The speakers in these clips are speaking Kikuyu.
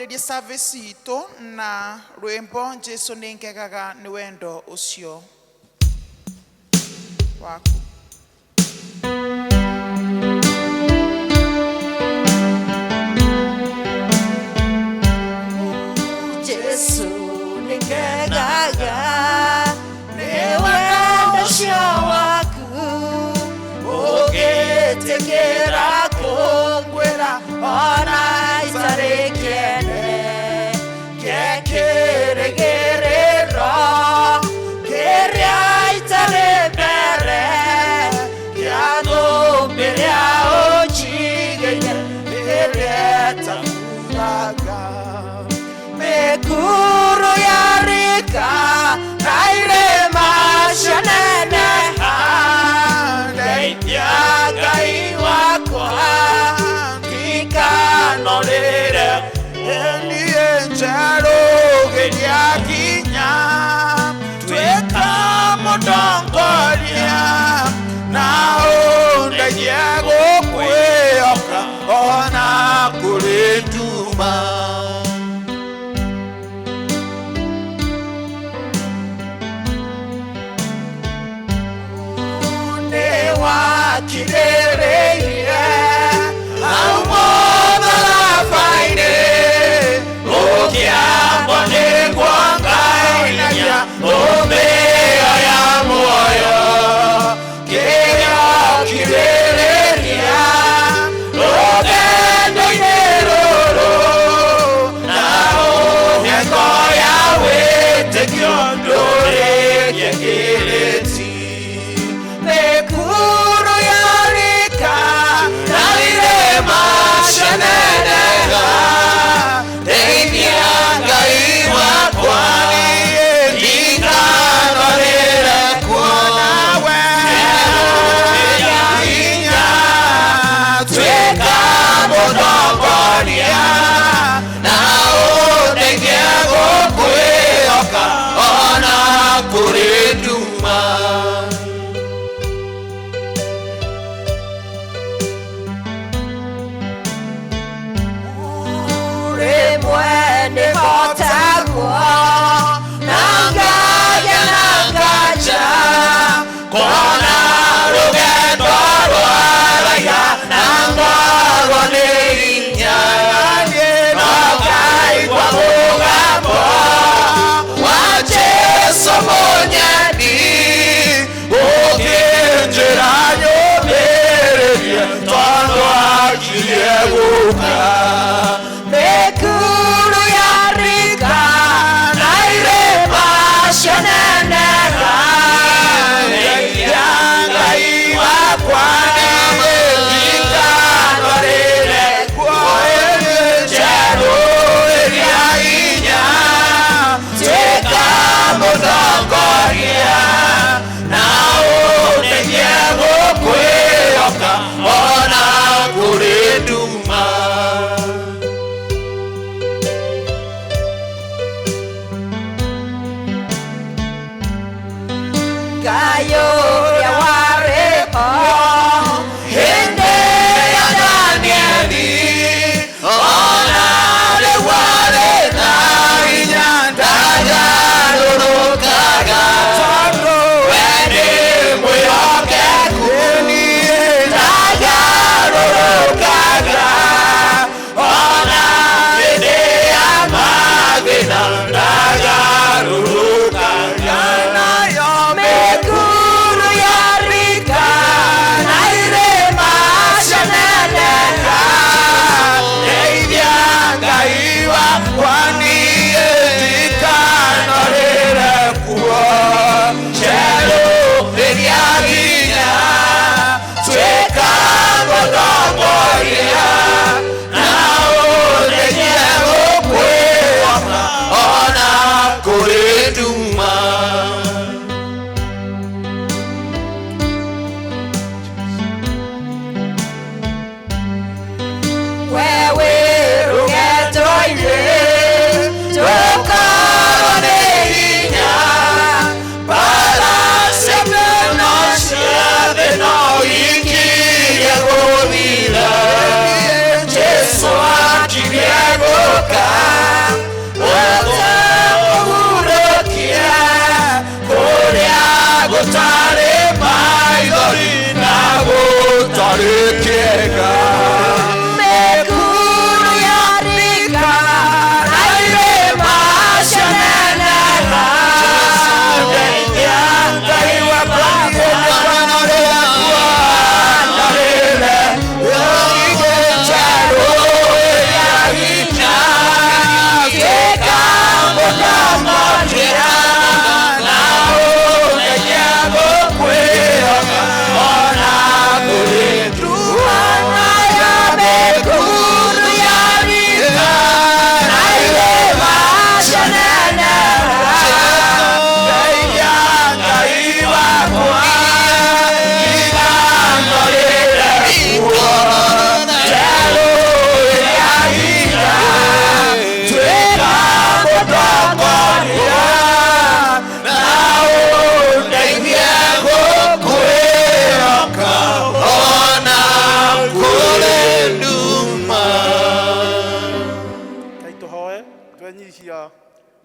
Twambĩrĩrie service itũ na rwĩmbo Jesu nĩ ngegaga nĩ wendo ũcio waku. Jesu nĩngegaga nĩ wendo ũcio waku ũgĩtĩkĩra kũngwĩra ona itarĩ kĩene kĩrĩgĩrĩro kĩrĩa itarĩ mbere kĩa ngũmbĩrĩa ũnjigĩire ĩrĩa ĩtabuaga mĩkuru ya rika na irĩma cianeneha ndeithia Ngai wakwa ndikanorĩre. Niĩ njerũgĩria nginya tuĩka mũtongoria na ũndeithie gũkwĩhoka ona kũrĩ nduma. Nĩwakirĩrĩirie hau mũtharaba-inĩ ũkĩambwo nĩguo ngainagia thũmbĩ ya muoyo kĩrĩa kirĩrĩria rũgendo-inĩ rũrũ na ũheko ya wĩtĩkio ndũrĩkie kĩrĩti mĩkuru ya rika na irĩma cianeneha ndeithia Ngai wakwa ndikanorĩre kuona hinya tuĩka mũtongoria na ũndeithie gũkwĩhoka ona kũrĩ nduma. Rĩmwe nĩhotagwo na ngagĩa na nganja kuona rũgendo rwaraiha na ngorwo nĩ hinya no ngaigua mũgambo wa Jesũ mũnyendi ũkĩnjĩra nyũmĩrĩrie tondũ akirie gũka mĩkuru ya rika na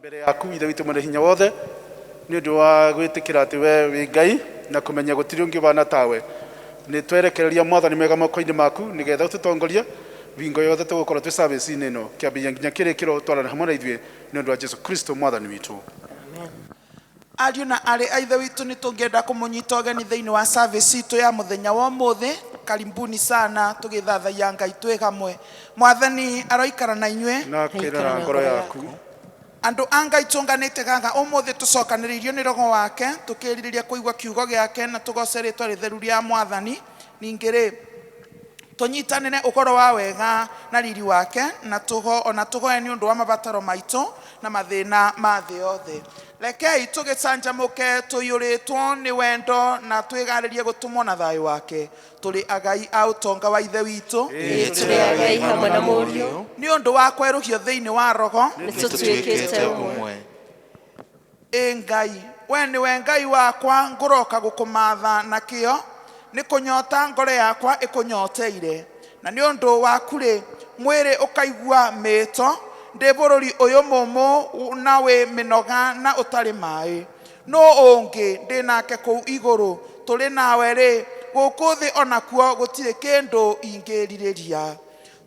Mbere yaku Ithe witũ mwene hinya wothe nĩ ũndũ wa gwĩtĩkĩra atĩ we wĩ Ngai na kũmenya gũtirĩ ũngĩ ũhana tawe. Nĩ twerekereria Mwathani mega moko-inĩ maku nĩgetha ũtũtongorie bingo yothe tũgũkorwo twĩ service-inĩ ĩno kĩambĩrĩria nginya kĩrĩkĩro twarane hamwe na ithuĩ nĩ ũndũ wa Jesu Kristo Mwathani witũ. Ariũ na arĩ a Ithe witũ nĩ tũngĩenda kũmũnyita ũgeni thĩinĩ wa service itũ ya mũthenya wa ũmũthĩ. Karibuni sana tũgĩthathaiya Ngai twĩ hamwe. Mwathani aroikara na inyuĩ. Na kĩrĩra ngoro yaku. Andũ a Ngai tũnganĩte gaga ũmũthĩ tũcokanĩrĩirio nĩ roho wake tũkĩrirĩria kũigua kiugo gĩake na tũgoce rĩtwa rĩtheru rĩa Mwathani. Ningĩ rĩ tũnyitanĩre ũhoro wa wega na riri wake na tũho ona tũhoe nĩ ũndũ wa mabataro maitũ na mathĩna ma thĩ yothe. Rekei tũgĩcanjamũke tũiyũrĩtwo nĩ wendo na twĩgarĩrie gũtũmwo na thayũ wake. Tũrĩ agai a ũtonga wa Ithe witũ. Tũrĩ agai hamwe na Mũriũ. Nĩ ũndũ wa kwerũhio thĩinĩ wa roho nĩ tũtuĩkĩte ũmwe. Ĩ Ngai, we nĩwe Ngai wakwa, ngũroka gũkũmatha na kĩo, nĩ kũnyota ngoro yakwa ĩkũnyoteire. Na nĩ ũndũ waku rĩ, mwĩrĩ ũkaigua mĩĩto, ndĩ bũrũri ũyũ mũmũ na wĩ mĩnoga na ũtarĩ maĩ. Nũ ũngĩ ndĩ nake kũu igũrũ, tũrĩ nawe rĩ, gũkũ thĩ onakuo gũtirĩ kĩndũ ingĩrirĩria.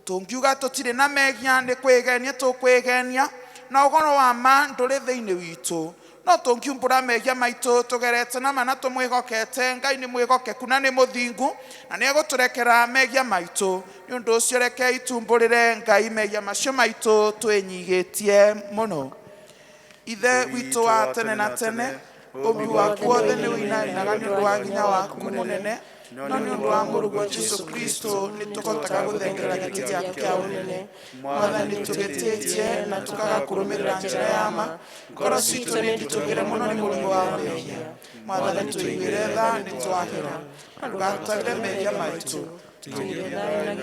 Tũngiuga tũtirĩ na mehia nĩ kwĩgenia tũkwĩgenia, na ũhoro wa ma ndũrĩ thĩinĩ witũ. No tũngiumbũra mehia maitũ tũgerete na ma na tũmwĩhokete, Ngai nĩ mwĩhokeku na nĩ mũthingu na nĩ egũtũrekera mehia maitũ. Nĩ ũndũ ũcio rekei tumbũrĩre Ngai mehia macio maitũ twĩnyihĩtie mũno. Ithe witũ wa tene na tene, ũmbi waku wothe nĩ ũinainaga nĩ ũndũ wa hinya waku mũnene, no nĩ ũndũ wa Mũrũguo Jesu Kristo nĩ tũhotaga gũthengerera gĩtĩ gĩaku kĩa ũnene. Mwathani tũgĩtĩtie na tũkaga kũrũmĩrĩra njĩra ya ma, ngoro citũ nĩ nditũhĩre mũno nĩ mũrigo wa mehia. Mwathani tũiguĩre tha nĩ twahĩra, na ndũgatũtarĩre mehia maitũ.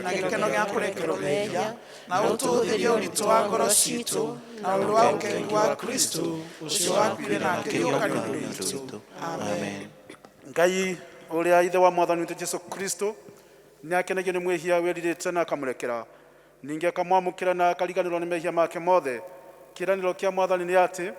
Na gĩkeno gĩa kũrekerwo mehia, na ũtũhũthĩrie ũritũ wa ngoro citũ na ũndũ wa ũkengu wa Kristo ũcio wakuire na akĩriũka nĩ ũndũ witũ. Amen. Ngai ũrĩa Ithe wa Mwathani witũ Jesu Kristo nĩ akenagio nĩ mwĩhia wĩrirĩte na akamũrekera, ningĩ akamwamũkĩra na akariganĩrwo nĩ mehia make mothe. Kĩĩranĩro kĩa Mwathani nĩ atĩ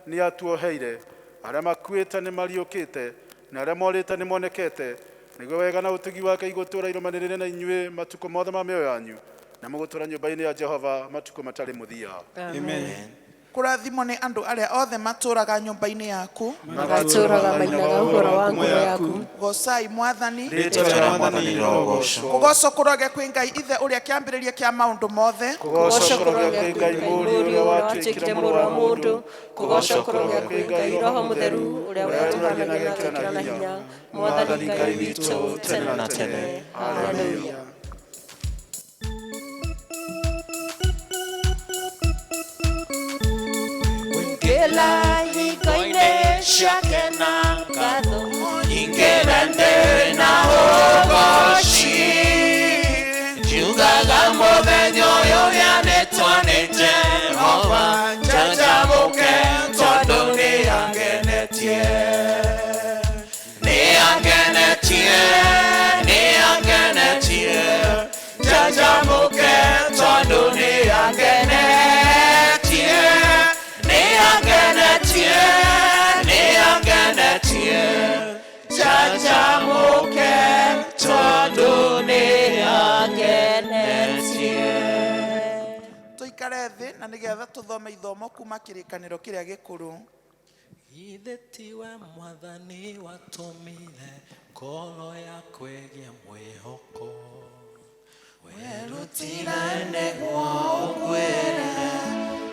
nĩ atuoheire, arĩa makuĩte nĩ mariũkĩte na arĩa morĩte nĩ monekete, nĩguo wega na ũtugi wake igũtũũra irũmanĩrĩire na inyuĩ matukũ mothe ma mĩoyo yanyu, na mũgũtũũra nyũmba-inĩ ya Jehova matukũ matarĩ mũthia. Amen. Kũrathimwo nĩ andũ arĩa othe matũũraga nyũmba-inĩ yaku. Magatũũraga mainaga ũhoro wa ngoro yaku. Gocai Mwathani. Rĩĩtwa rĩa Mwathani rĩrogoocwo. Kũgocwo kũroge kwĩ Ngai Ithe ũrĩa kĩambĩrĩria kĩa maũndũ mothe. Kũgocwo kũrogĩa kwĩ Ngai Mũriũ ũrĩa watuĩkire mũrũ wa mũndũ. Kũgocwo kũrogĩa kwĩ Ngai Roho Mũtheru ũrĩa watũhanagia na agĩtwĩkĩra na hinya. Mwathani Ngai witũ tene na tene. Haleluya. Ingĩra ihingo-inĩ ciake na ngatho, Ingĩra ndĩ na ũgoci, njugaga mũthenya ũyũ ũrĩa nĩ Jehova, njanjamũke tondũ nĩ angenetie. Nĩ angenetie, nĩ angenetie, njanjamũke tondũ nĩ angenetie. Nĩ angenetie, nĩ angenetie, njanjamũke tondũ nĩ angenetie. Tũikare thĩ na nĩgetha tũthome ithomo kuma kĩrĩkanĩro kĩrĩa gĩkũrũ. Githĩ tiwe Mwathani watũmire ngoro yakwa ĩgĩe mwĩhoko. Werutire nĩguo ũnguĩre,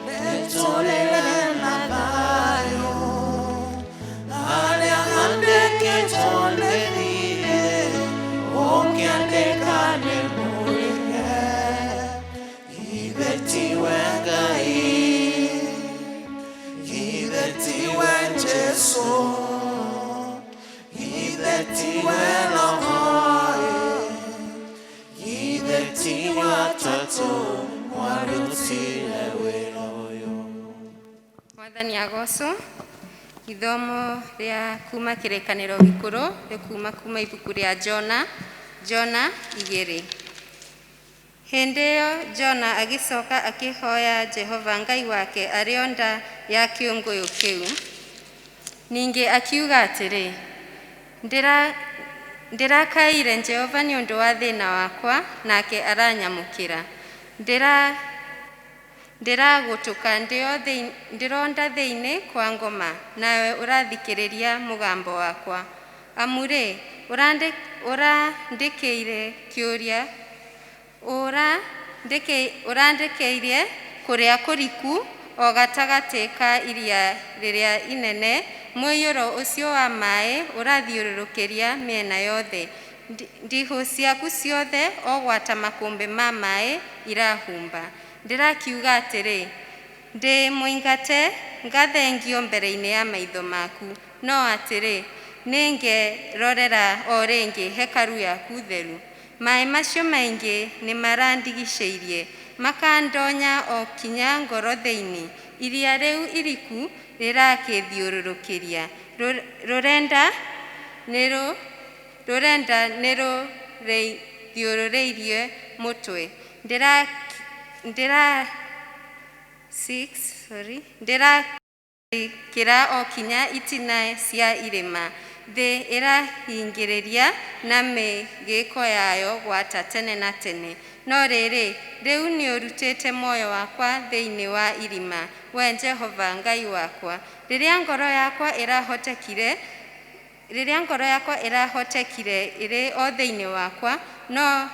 nĩtũrĩre na thayũ. Harĩa handĩkĩtwo nĩ thiirĩ, ũngĩandĩka nĩ mũrĩhe. Githĩ tiwe Ngai, githĩ tiwe Jesũ, githĩ tiwe Roho, githĩ tiwe Atatũ warutire wĩra ũyũ. Mwathani agocwo. Ithomo rĩa kuma kĩrĩkanĩro gĩkũrũ rĩ kuma ibuku rĩa Jona, Jona 2. Hĩndĩ ĩyo Jona agĩcoka akĩhoya Jehova Ngai wake arĩ o nda ya kĩũngũyũ kĩu. Ningĩ akiuga atĩrĩ, Ndĩrakaĩire Jehova nĩ ũndũ wa thĩna wakwa, nake aranyamũkĩra. Ndĩragũtũka ndĩronda thĩinĩ kwa ngoma, nawe ũrathikĩrĩria mũgambo wakwa. Amu-rĩ, ũrandĩkĩire kĩũria, ũrandĩkĩire kũrĩa kũriku o gatagatĩ ka iria rĩrĩa inene, mũiyũro ũcio wa maĩ ũrathiũrũrũkĩria mĩena yothe. Ndihũ ciaku ciothe o gwata makũmbĩ ma maĩ irahumba. Ndĩrakiuga atĩrĩ, ndĩ mũingate ngathengio mbere-inĩ ya maitho maku, no atĩrĩ, nĩngerorera o rĩngĩ hekaru yaku theru. Maĩ macio maingĩ nĩmarandigicĩirie, makandonya o kinya ngoro thĩinĩ. Iria rĩu iriku rĩrakĩthiũrũrũkĩria, rũrenda nĩrũrĩthiũrũrĩirie mũtwe. Ndĩrakĩra o kinya itina cia irĩma, thĩ ĩrahingĩrĩria na mĩgĩĩko yayo gwata tene na tene. No rĩrĩ, rĩu nĩũrutĩte muoyo wakwa thĩinĩ wa irima, wee Jehova Ngai wakwa. Rĩrĩa ngoro yakwa ĩrahotekire, rĩrĩa ngoro yakwa ĩrahotekire ĩrĩ o thĩinĩ wakwa, no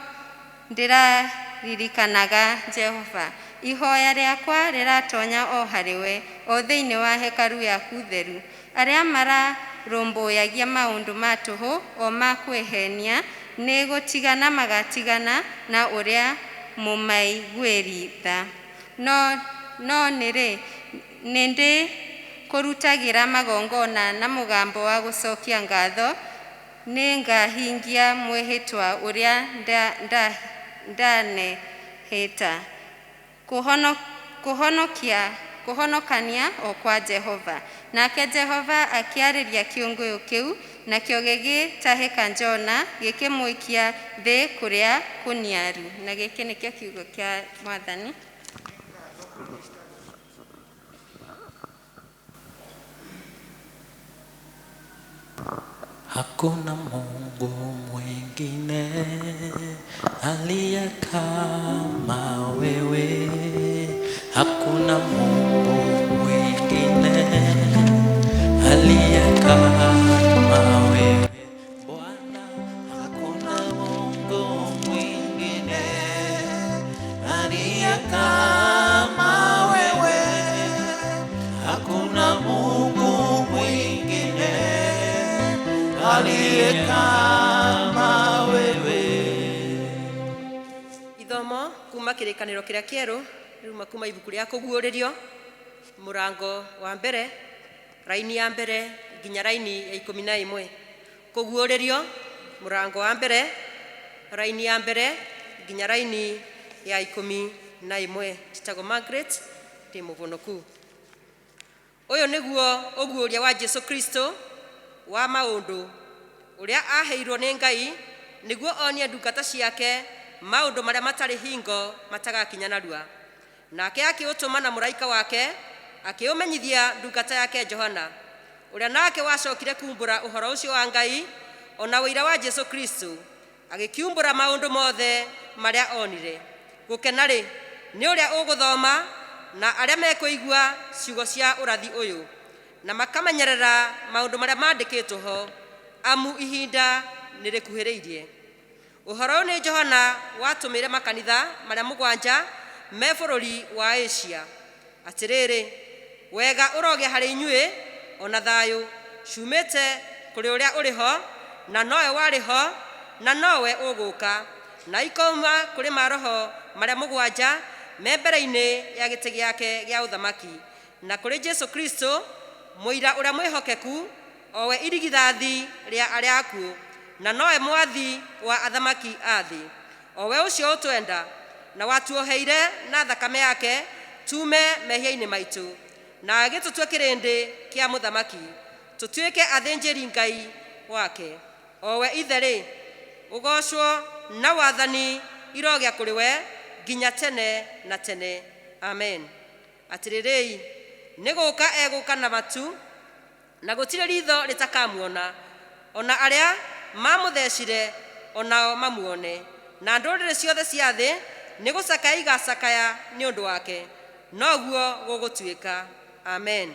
ndĩraririkanaga Jehova. Ihoya rĩakwa rĩratonya o harĩwe, o thĩinĩ wa hekaru yaku theru. Arĩa mararũmbũyagia maũndũ ma tũhũ o ma kwĩhenia, nĩ gũtigana magatigana na ũrĩa mũmaiguĩri tha. No nĩrĩ, nĩndĩ kũrutagĩra magongona na mũgambo wa gũcokia ngatho, nĩngahingia mwĩhĩtwa ũrĩa ndanehĩta. Kũhonokania o kwa Jehova. Nake Jehova akĩarĩria kĩũngũyũ kĩu, nakĩo gĩgĩtahĩka Jona, gĩkĩmũikia thĩ kũrĩa kũniaru. Na gĩkĩ nĩkĩo kiugo kĩa Mwathani. Hakuna Mungu mwingine aliye kama wewe, hakuna Mungu mwingine aliye kama wewe Bwana, Hakuna Mungu mwingine aliye kama wewe, hakuna Mungu mwingine aliye kama wewe. Ithomo kuma kĩrĩkanĩro kĩrĩa kĩerũ rĩruma kuma ibuku rĩa kũguũrĩrio mũrango wa mbere raini ya mbere nginya raini ya 11. Kũguũrĩrio mũrango wa mbere raini ya mbere nginya raini ya 11. Njĩtagwo Margaret, ndĩ mũvonoku. Ũyũ nĩguo ũguũria wa Jesu Kristo wa maũndũ ũrĩa aheirwo nĩ Ngai nĩguo onie ndungata ciake maũndũ marĩa matarĩ hingo matagakinya narua. Nake akĩũtũma na mũraika wake akĩũmenyithia ndungata yake Johana, ũrĩa nake wacokire kumbũra ũhoro ũcio wa Ngai ona ũira wa Jesu Kristo, agĩkiumbũra maũndũ mothe marĩa onire. Gũkena-rĩ nĩ ũrĩa ũgũthoma na arĩa mekũigua ciugo cia ũrathi ũyũ na makamenyerera maũndũ marĩa mandĩkĩtwo ho, amu ihinda nĩ rĩkuhĩrĩirie. Ũhoro ũyũ nĩ Johana watũmĩre makanitha marĩa 7 me bũrũri wa Asia. Atĩrĩrĩ, wega ũrogĩa harĩ inyuĩ ona thayũ ciumĩte kũrĩ ũrĩa ũrĩ ho na nowe warĩ ho na nowe ũgũka, na ikoima kũrĩ maroho marĩa 7 me mbere-inĩ ya gĩtĩ gĩake gĩa ũthamaki, na kũrĩ Jesu Kristo mũira ũrĩa mwĩhokeku, o we irigithathi rĩa arĩa akuũ na nowe mwathi wa athamaki a thĩ, o we ũcio ũtwenda na watuoheire na thakame yake tume mehia-inĩ maitũ, na agĩtũtua kĩrĩndĩ kĩa mũthamaki, tũtuĩke athĩnjĩri Ngai wake, o we ithe-rĩ, ũgocwo na wathani irogĩa kũrĩ we nginya tene na tene. Amen. Atĩrĩrĩi, Nĩ gũka egũka na matu, na gũtirĩ ritho rĩtakamuona, ona arĩa mamũthecire onao mamuone, na ndũrĩrĩ ciothe cia thĩ nĩ gũcakaya igacakaya nĩ ũndũ wake. Noguo gũgũtuĩka. Amen.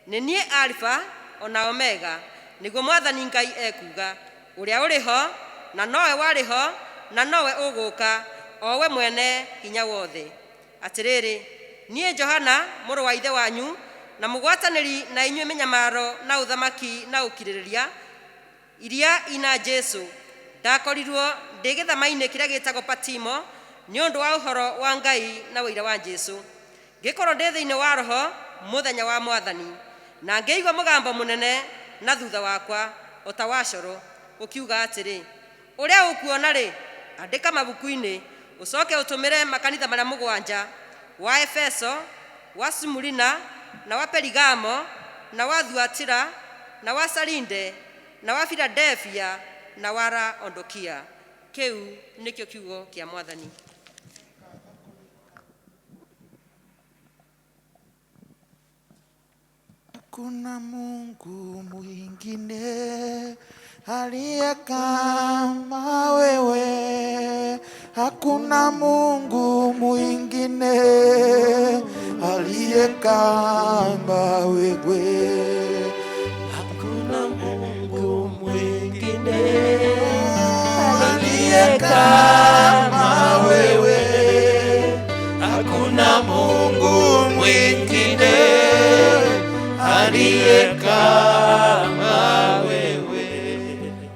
Nĩ niĩ Alifa ona Omega, nĩguo Mwathani Ngai ekuuga, ũrĩa ũrĩ ho, na nowe warĩ ho, na nowe ũgũka, o we mwene hinya wothe. Atĩrĩrĩ, niĩ Johana, mũrũ wa ithe wanyu, na mũgwatanĩri na inyuĩ mĩnyamaro na ũthamaki na ũkirĩrĩria iria ina Jesu, ndakorirwo ndĩ gĩthama-inĩ kĩrĩa gĩtagwo Patimo nĩ ũndũ wa ũhoro wa Ngai na ũira wa Jesu. Ngĩkorwo ndĩ thĩinĩ wa Roho mũthenya wa Mwathani, na ngĩigua mũgambo mũnene na thutha wakwa o ta wa coro, ũkiuga atĩrĩ, Ũrĩa ũkuona-rĩ, andĩka mabuku-inĩ, ũcoke ũtũmĩre makanitha marĩa mũgwanja, wa Efeso, wa Smurina, na wa Perigamo, na wa Thuatira, na wa Saride, na wa Filadelfia, na wa Laodikia. Kĩu nĩkĩo kiugo kĩa Mwathani. Hakuna Mungu mwingine aliye kama wewe, hakuna Mungu mwingine aliye kama wewe. Hakuna Mungu mwingine aliye kama wewe, hakuna Mungu mwingine aliye kama wewe.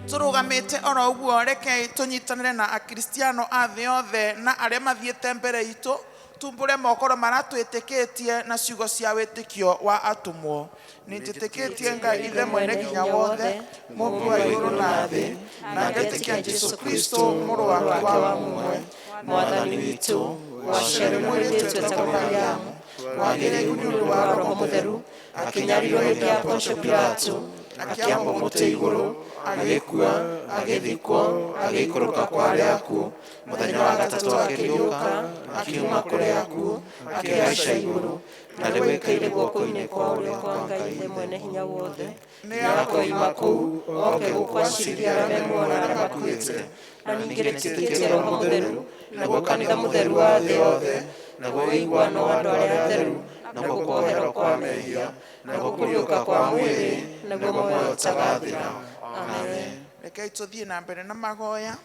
Tũrũgamĩte oro ũguo, reke tũnyitanĩre na Akristiano a thĩ yothe na arĩa mathiĩte mbere itũ, tumbũre mokoro maratwĩtĩkĩtie na ciugo cia wĩtĩkio wa atũmwo. Nĩ njĩtĩkĩtie Ngai Ithe mwene hinya wothe, Mũmbi wa igũrũ na thĩ, na ngetĩkia Jesu Kristo, mũrũ wake wa mũmwe, Mwathani witũ, waciarirwo mũirĩtu wetagwo Mariamu, wagĩrĩirwo nĩ ũndũ wa Roho Mũtheru, akĩnyarirwo hĩndĩ ya Pontio Pilato, akĩambwo mũtĩ igũrũ, agĩkua, agĩthikwo, agĩikũrũka kwa arĩa akuũ, mũthenya wa gatatũ akĩriũka, akiuma kũrĩ akuũ, akĩhaica igũrũ, na rĩu aikaire guoko-inĩ kwa ũrĩo kwa Ngai Ithe mwene hinya wothe, nĩ akoima kũu oke gũkũ aciirithie arĩa me muoyo na arĩa makuĩte. Na ningĩ nĩtĩkĩtie Roho Mũtheru, naguo kanitha mũtheru wa thĩ yothe, naguo ũiguano wa andũ arĩa atheru, naguo kuoherwo kwa mehia, naguo kũriũka kwa mwĩrĩ, naguo muoyo ũtagathira. Amen. Rekei tũthiĩ na mbere na mahoya.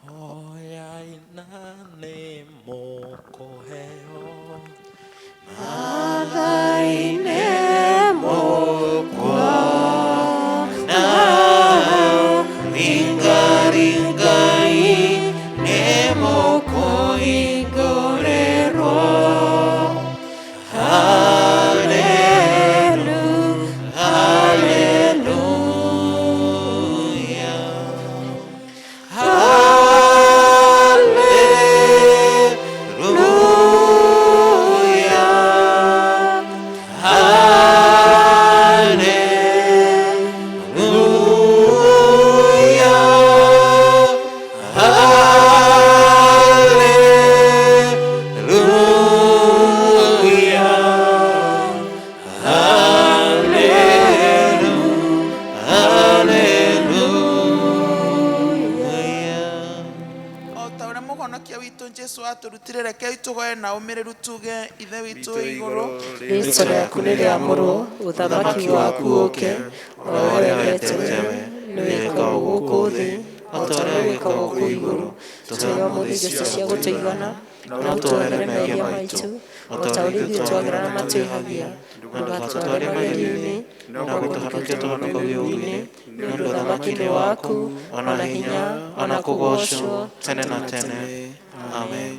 Hoyai na nĩ mũkũheo. Mathaine mũkuona, Ringaringai nĩ mũkũhingũrĩrwo. Hallelu, hallelujah. Hallelujah. Hallelujah. Hallelujah. Hallelujah. O ta ũrĩa mũhonokia witũ Jesu atũrutire, rekei tũhoe na ũmĩrĩru tuge: Ithe witũ wĩ igũrũ, Rĩĩtwa rĩaku nĩ rĩamũrwo, ũthamaki waku ũũke, o ũrĩa wendete nĩ wĩkagwo gũkũ thĩ o ta ũrĩa wĩkagwo kũu igũrũ. Tũhe ũmũthĩ irio cia gũtũigana, na ũtuohere mehia maitũ o ta ũrĩa ithuĩ twagĩra na matwĩhagia, na ndũgatũtware magerio-inĩ, no gũtũhonokia tũhonokagie ũũru-inĩ, nĩ ũndũ ũthamaki nĩ waku, ona hinya, ona kũgoocwo tene na tene. Amen.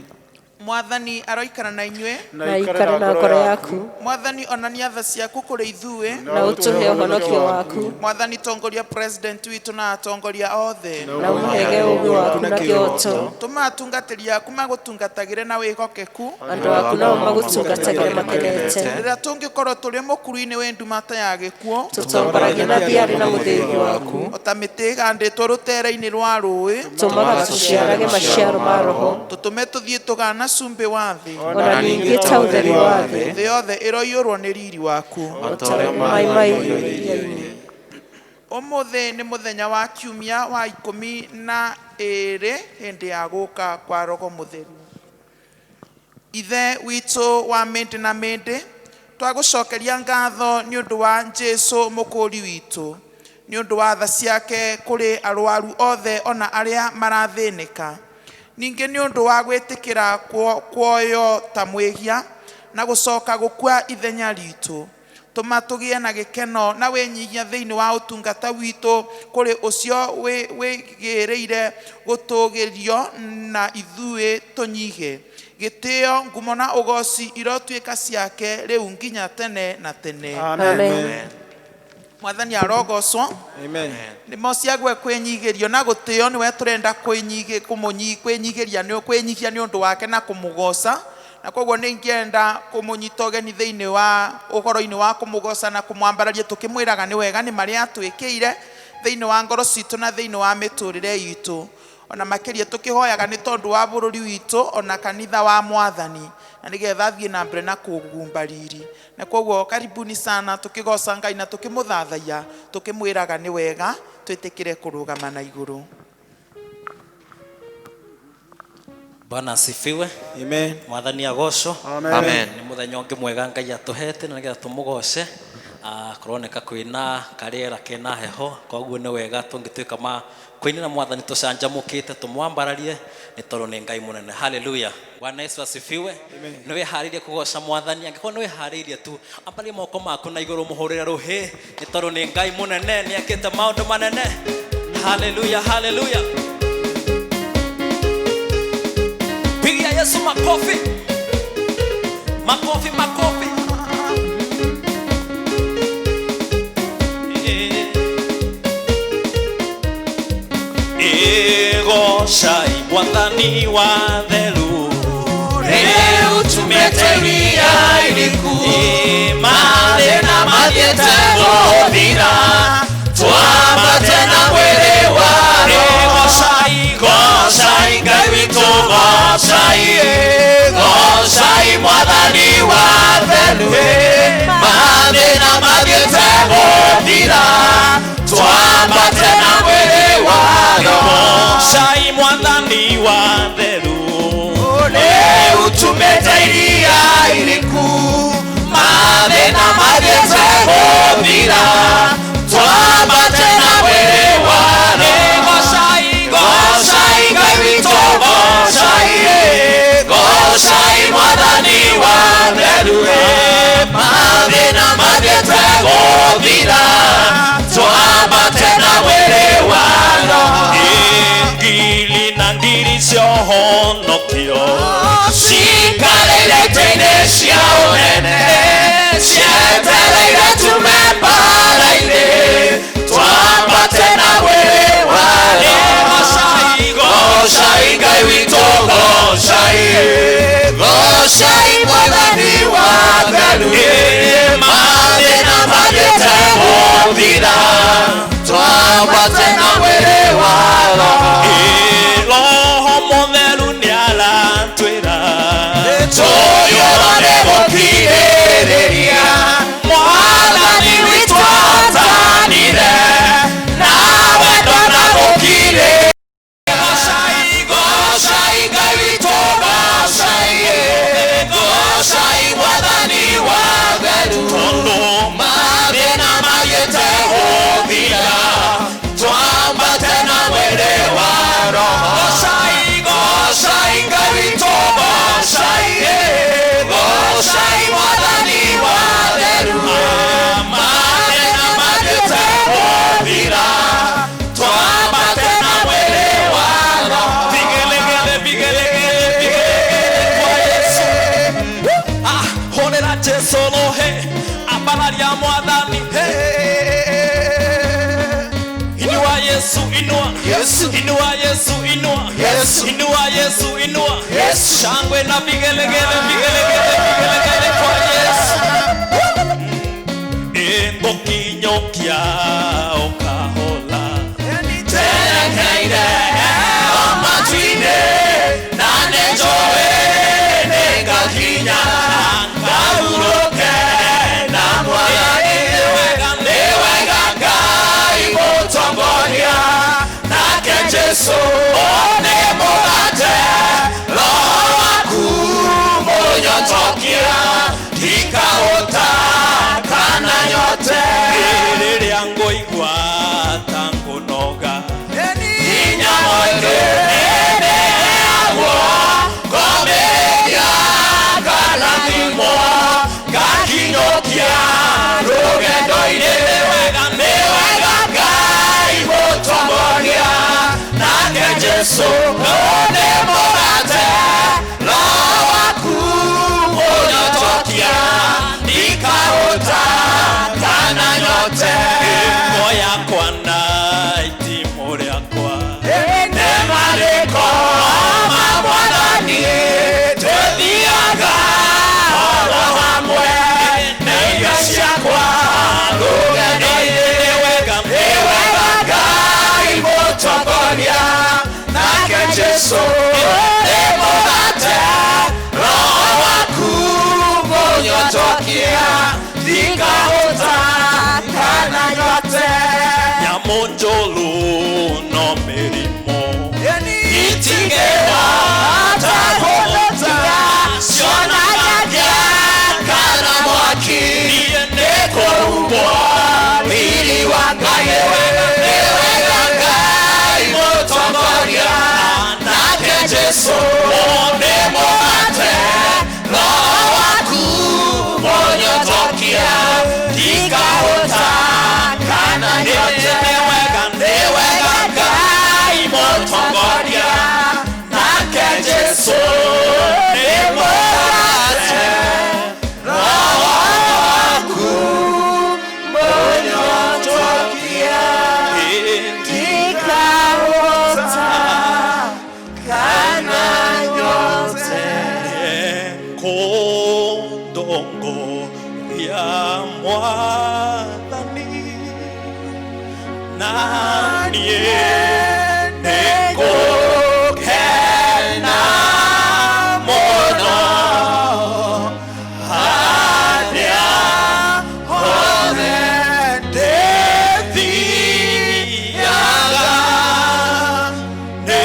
Mwathani aroikara na inyuĩ. Na ikare na ngoro yaku. Mwathani onania tha ciaku kũrĩ ithuĩ, na ũtũhe ũhonokio waku. Mwathani tongoria president witũ na atongoria othe, na ũmũhege ũũgĩ waku na kĩhooto. Tũma atungatĩri aku magũtungatagĩre na wĩhokeku, andũ aku nao magũtungatagĩre makenete. Rĩrĩa tũngĩkorwo tũrĩ mũkuru-inĩ wĩ ndumata ya gĩkuũ, tũtongoragia na thiarĩ na mũthĩgi waku. O ta mĩtĩ ĩhandĩtwo rũtere-inĩ rwa rũĩ, tũmaga tũciarage maciaro ma Roho. Tũtũme tũthiĩ tũgana Cumbĩ wa thĩ. Ona ningĩ ta ũtheri wa thĩ. Thĩ yothe ĩroiyũrwo nĩ riri waku. O ta ũrĩa maĩ maiyũire iria-inĩ. Ũmũthĩ nĩ mũthenya wa kiumia wa 12 hĩndĩ ya gũka kwa Roho Mũtheru. Ithe witũ wa mĩndĩ na mĩndĩ, twagũcokeria ngatho nĩ ũndũ wa Jesũ mũkũũri witũ, nĩ ũndũ wa tha ciake kũrĩ arwaru othe ona arĩa marathĩnĩka, ningĩ nĩ ũndũ wa gwĩtĩkĩra kuoywo ta mwĩhia na gũcoka gũkua ithenya ritũ. Tũma tũgĩe na gĩkeno na wĩnyihia thĩinĩ wa ũtungata witũ kũrĩ ũcio wĩgĩrĩire gũtũgĩrio na ithuĩ tũnyihe. Gĩtĩo, ngumo na ũgoci irotuĩka ciake rĩu nginya tene na tene. Amen. Mwathani arogocwo. Amen. Nĩ mociagwe kwĩnyihĩrio na gũtĩo nĩwe tũrenda kwĩnyihĩria nĩ kwĩnyihia nĩ ũndũ wake na kũmũgoca, na koguo nĩ ingĩenda kũmũnyita ũgeni thĩinĩ wa ũhoro-inĩ wa kũmũgoca na kũmwambararia tũkĩmwĩraga nĩ wega nĩ marĩa atwĩkĩire thĩinĩ wa ngoro citũ na thĩinĩ wa mĩtũrĩre itũ, ona makĩria tũkĩhoyaga nĩ tondũ wa bũrũri witũ ona kanitha wa Mwathani, na nĩgetha athiĩ na mbere na kũgumba riri. Na koguo karibuni sana tũkĩgoca Ngai na tũkĩmũthathaiya tũkĩmwĩraga nĩ wega twĩtĩkĩre kũrũgama na igũrũ. Bwana asifiwe. Amen. Mwathani agocwo. Amen. Amen. Nĩ mũthenya ũngĩ mwega Ngai atũhete na nĩgetha tũmũgoce. Kũroneka kwĩna karĩera kena heho, koguo nĩ wega tũngĩtuĩka ma kũinĩra Mwathani tũcanjamũkĩte tũmwambararie nĩ tondũ nĩ Ngai mũnene. Haleluya. Bwana Yesu asifiwe. Nĩ wĩharĩirie kũgoca Mwathani? Angĩkorwo nĩ wĩharĩirie tu, ambaria moko maku na igũrũ mũhũrĩre rũhĩ nĩ tondũ nĩ Ngai mũnene, nĩ ekĩte maũndũ manene. Haleluya, haleluya. Pigia Yesu makofi. Makofi, makofi. Egocai Mwathani wa theru, Rĩu tumĩte iria iriku, mathĩna mathiĩte gũthira, twambate na mwĩrĩ wa Roho. Egocai, Gocai Ngai witũ, gocai, gocai Mwathani wa theru, mathĩna mathiĩte gũthira, twambate na mwĩrĩ wa Roho. Egocai Mwathani wa theru, Rĩu tumĩte iria iriku, mathĩna mathiĩte gũthira, twambate na mwĩrĩ wa Roho. Egocai, Gocai Ngai witũ, gocai, gocai Mwathani wa theru, mathĩna mathiĩte gũthira, twambate na mwĩrĩ wa Roho. Ngiri na ngiri ciohonokio cikarĩire itĩ-inĩ cia ũnene, cietereire tume mbara-inĩ, twambate na mwĩrĩ wa Roho. Gocai Ngai witũ, gocai, gocai Mwathani wa theru, mathĩna mathiĩte gũthira, twambate na mwĩrĩ wa Roho. Roho Mũtheru nĩaratwĩra Tũiyũrwo nĩ gũkirĩrĩria, Mwathani witũ atanire, na wendo na gũkirĩrĩria. Gocai Ngai witũ, gocai, gocai Mwathani wa theru, tondũ mathĩna mathiĩte gũthira, twambate na mwĩrĩ wa Roho. Gocai Ngai witũ, gocai, gocai Mwathani wa theru, mathĩna mathiĩte gũthira, twambate na mwĩrĩ wa Roho. Vigelegele, vigelegele, vigelegele kwa Yesu. Hũrĩra Jesũ rũhĩ, ambararia Mwathani. Inua Yesu, inua. Yesu. Inua Yesu, inua. Yesu. Inua Yesu, inua. Yesu. Shangwe na vigelegele, vigelegele, vigelegele kwa Yesu. Ngũkinyũkia o kahola. Njerekeire o matu-inĩ, na nĩnjũĩ njũru no mĩrimũ itingĩhota kũnjũra cionanagia kana mwaki niĩ nĩkũhumbwo riri wa Ngai nĩ wega Ngai mũtongoria nake Jesũ nĩ mũgate roho waku mũnyotokia ndikahũta kana nyote nĩ wega Ngai mũtongoria nake Jesũ nĩ mũgate roho waku mũnyotokia ndikahũta kana nyote kũndongoria Mwathani na niĩ nĩngũkena mũno harĩa hothe ndĩthiaga nĩ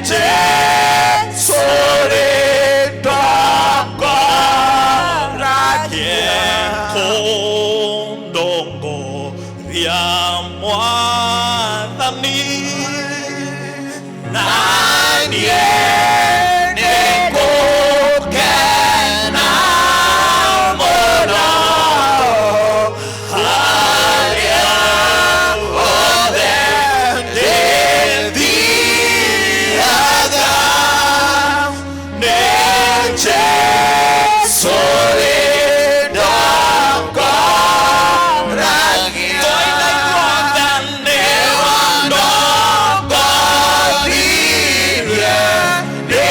Jesũ rĩndongoragia kũndongoria Mwathani na niĩ nĩngũkena mũno harĩa hothe ndĩthiaga nĩ Jesũ rĩndongoragia tũinaiguothe nĩ wandongoririe nĩ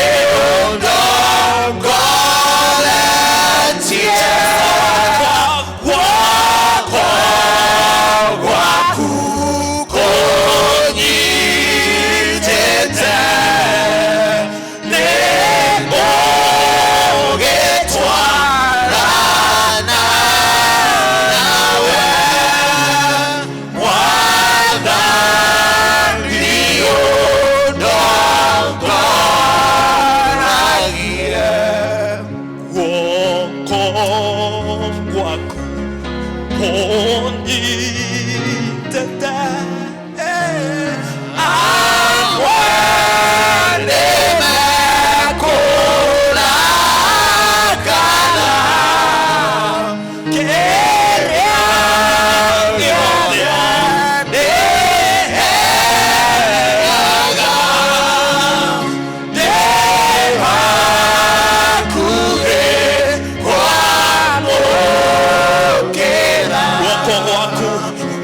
ũndongoretie guoko gwaku kũnyitĩte nĩngũgĩtwarana nawe Mwathani ũndongoragie guoko gwaku kũnyitĩte amwe nĩmekũrakara kĩrĩa gĩothe ndĩheaga ndĩ hakuhĩ kwamũkĩra guoko gwaku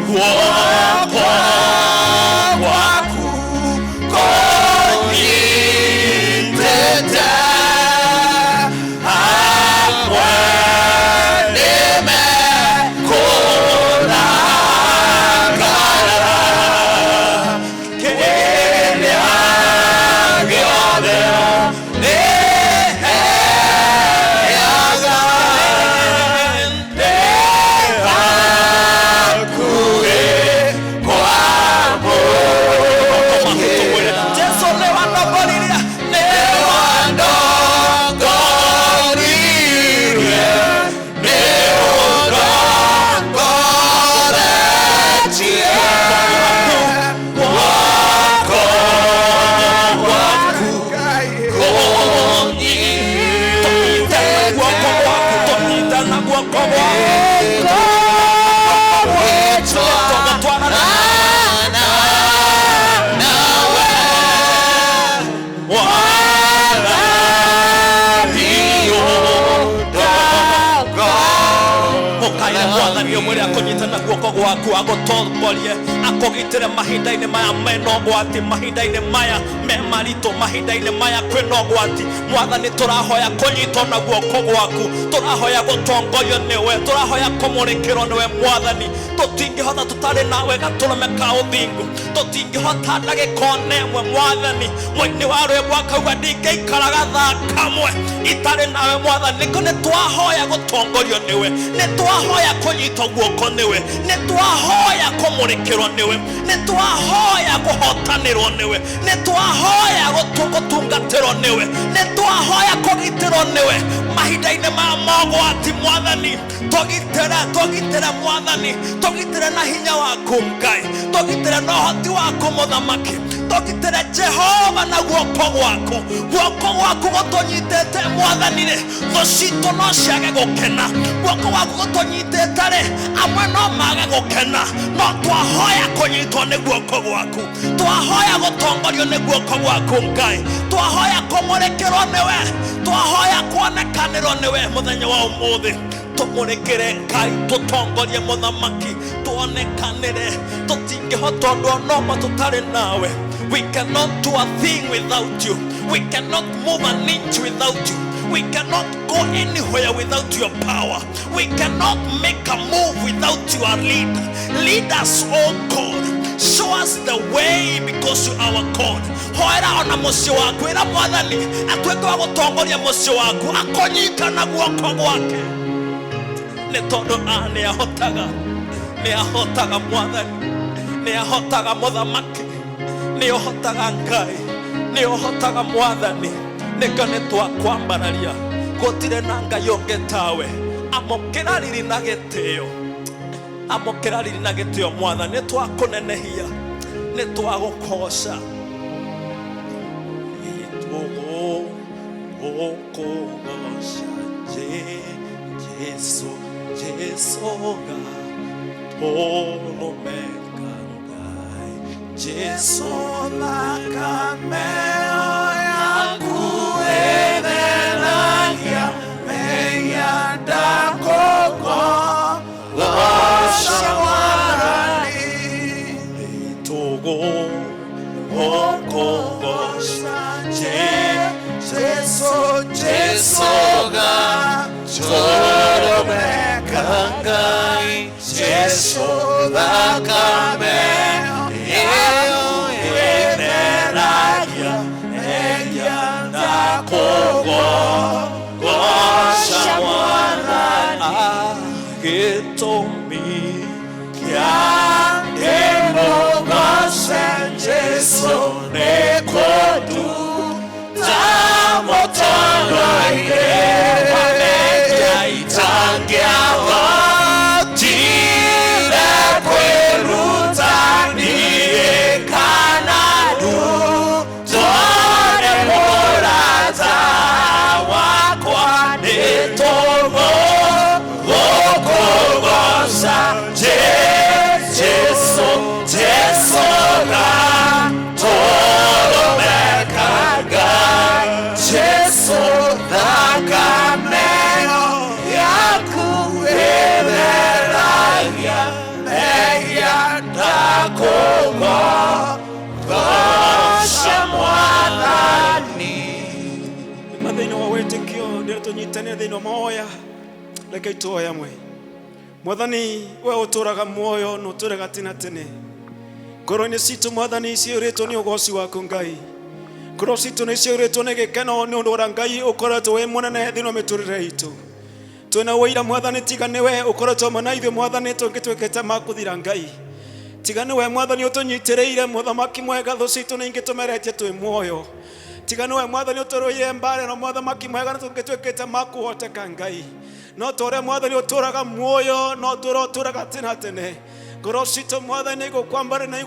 guoko gwaku kũnyitĩte hamwe nĩmekũrakara kĩrĩa gĩothe ndĩheaga ndĩ hakuhĩ kwamũkĩra Jesũ nĩwandongoririe nĩwandongoririe nĩũndongoretie guoko gwaku kũnyitĩte guoko gwaku tũnyitana guoko gwaku tũgũtwarana nawe Mwathani ũndongoragie Mwathani ũmwĩre akũnyitana guoko gwaku agũtongorie akũgitĩre mahinda-inĩ maya mena ũgwati mahinda-inĩ maya Me maritũ mahinda-inĩ maya kwĩna ũgwati. Mwathani, tũrahoya kũnyitwo na guoko gwaku, tũrahoya gũtongorio nĩwe, tũrahoya kũmũrĩkĩrwo nĩwe. Mwathani, tũtingĩhota tũtarĩ nawe. Gatũrũme ka ũthingu, tũtingĩhota ndagĩka ona ĩmwe. Mwathani, mũini wa rwĩmbo akauga, "Ndingĩikara gathaa kamwe itarĩ nawe." Mwathani, nĩkĩo nĩ twahoya gũtongorio nĩwe, nĩ twahoya kũnyitwo guoko nĩwe, nĩ twahoya kũmũrĩkĩrwo nĩwe, nĩ twahoya kũhotanĩrwo nĩwe, nĩ twahoya gũtungatĩrwo nĩwe, nĩ twahoya kũgitĩrwo nĩwe mahinda-inĩ ma mogwati. Mwathani, tũgitĩre, tũgitĩre. Mwathani, tũgitĩre na hinya waku. Ngai, tũgitĩre na ũhoti waku. Mũthamaki, tũgitĩre, Jehova, na guoko gwaku. Guoko gwaku gũtũnyitĩte, Mwathani rĩ, thũ citũ no ciage gũkena. Guoko gwaku gũtũnyitĩte rĩ, amwe no mage gũkena, no twahoya kũnyitwo nĩ guoko gwaku, twahoya gũtongorio nĩ guoko gwaku. Ngai, twahoya kũmũrĩkĩrwo nĩwe, twahoya kuonekanĩrwo nĩwe mũthenya wa ũmũthĩ. Tũmũrĩkĩre, Ngai, tũtongorie. Mũthamaki, tuonekanĩre. Tũtingĩhota ũndũ ona ũmwe tũtarĩ nawe. We cannot do a thing without you. We cannot move an inch without you. We cannot go anywhere without your power. We cannot make a move without your lead. Lead us, oh God. Show us the way, because you are our God. Hoera ona mũciĩ waku. Ĩra Mwathani atuĩke wa gũtongoria mũciĩ waku, akũnyita na guoko gwake, nĩ tondũ a nĩ ahotaga, nĩ ahotaga. Mwathani nĩ ahotaga, mũthamaki nĩ ũhotaga, Ngai nĩ ũhotaga. Mwathani, nĩkĩo nĩ twakwambararia. Gũtirĩ na Ngai ũngĩ tawe. Amũkĩra riri na gĩtĩo, amũkĩra riri na gĩtĩo. Mwathani, nĩ twakũnenehia, nĩ twagũkoca. Gũkũgoca Jesu, Jesu gatũrũme ka Ngai, Jesu. Thakame yaku ĩtheragia mehia, ndakũgoca, Mwathani. Tũgũ gũkũgoca. Jesu, Jesu gatũrũme ka Ngai, Jesu, thakame ĩyo ĩtheragia mehia, ndakũgoca, Mwathani. Gĩtũmi kĩa ndĩmũgoce Jesu nĩ kũnduta mũtaro-inĩ wa mehia, itangĩahotire kwĩruta niĩ kana ndutwo nĩ mũrata wakwa. Nĩ tũgũ gũkũgoca Jesu, Jesu gatũrũme ka Ngai, Jesu, thakame yaku ĩtheragia mehia, ndakũgoca, Mwathani. Ma thĩinĩ wa wĩtĩkio ndĩrĩ tũnyitanĩre thĩinĩ wa mahoya. Reke ituoya mwe. Mwathani, we ũtũraga muoyo na ũtũraga tene tene. Ngoro-inĩ citũ, Mwathani, ciyũrĩtwo nĩ ũgoci waku. Ngai, ngoro citũ nĩ ciyũrĩtwo nĩ gĩkeno nĩ ũndũ ũrĩa Ngai ũkoretwo wĩ mũnene thĩinĩ wa mĩtũrĩre itũ. Twĩna ũira, Mwathani, tiga nĩwe ũkoretwo hamwe na ithuĩ, Mwathani, tũngĩtuĩkĩte makũthira. Ngai, tiga nĩwe, Mwathani, ũtũnyitĩrĩire, mũthamaki mwega, thũ citũ nĩ ingĩtũmeretie twĩ muoyo. Tiga nĩwe, Mwathani, ũtũrũire mbara na mũthamaki mwega, nĩ tũngĩtuĩkĩte makũhoteka. Ngai, no tũrĩa, Mwathani, ũtũraga muoyo no tũra ũtũraga tene tene. Ngoro citũ, Mwathani, igũkwambara na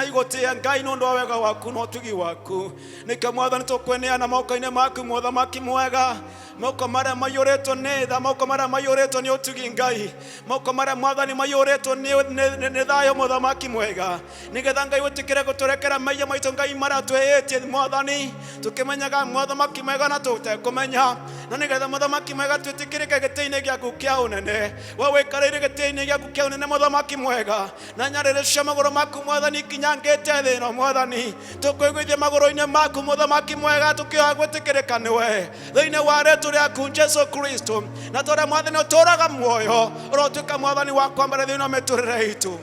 igũtĩĩa, Ngai, nĩ ũndũ wa wega waku na ũtugi waku. Nĩkĩo, Mwathani, tũkweneana moko-inĩ maku, mũthamaki mwega, moko marĩa maiyũrĩtwo nĩ tha, moko marĩa maiyũrĩtwo nĩ ũtugi, Ngai, moko marĩa, Mwathani, maiyũrĩtwo nĩ thayũ, mũthamaki mwega, nĩgetha, Ngai, wĩtĩkĩre gũtũrekera maiya maitũ, Ngai, marĩa twĩhĩtie, Mwathani, tũkĩmenyaga, mũthamaki mwega, na tũtekũmenya. Na nĩgetha mũthamaki mwega twĩtĩkĩrĩke gĩtĩ-inĩ gĩaku kĩa ũnene. We wĩkarĩire gĩtĩ-inĩ gĩaku kĩa ũnene mũthamaki mwega, na nyarĩrĩ cia magũrũ maku mwathani ikinyangĩte thĩ ĩno mwathani. Tũkũiguithia magũrũ-inĩ maku mũthamaki mwega, tũkĩhoya gwĩtĩkĩrĩka nĩwe thĩinĩ wa rĩtwa rĩaku Jesu Kristo. Na tondũ mwathani ũtũũraga muoyo, ũrotuĩka mwathani wa kwambara thĩinĩ wa mĩtũrĩre itũ.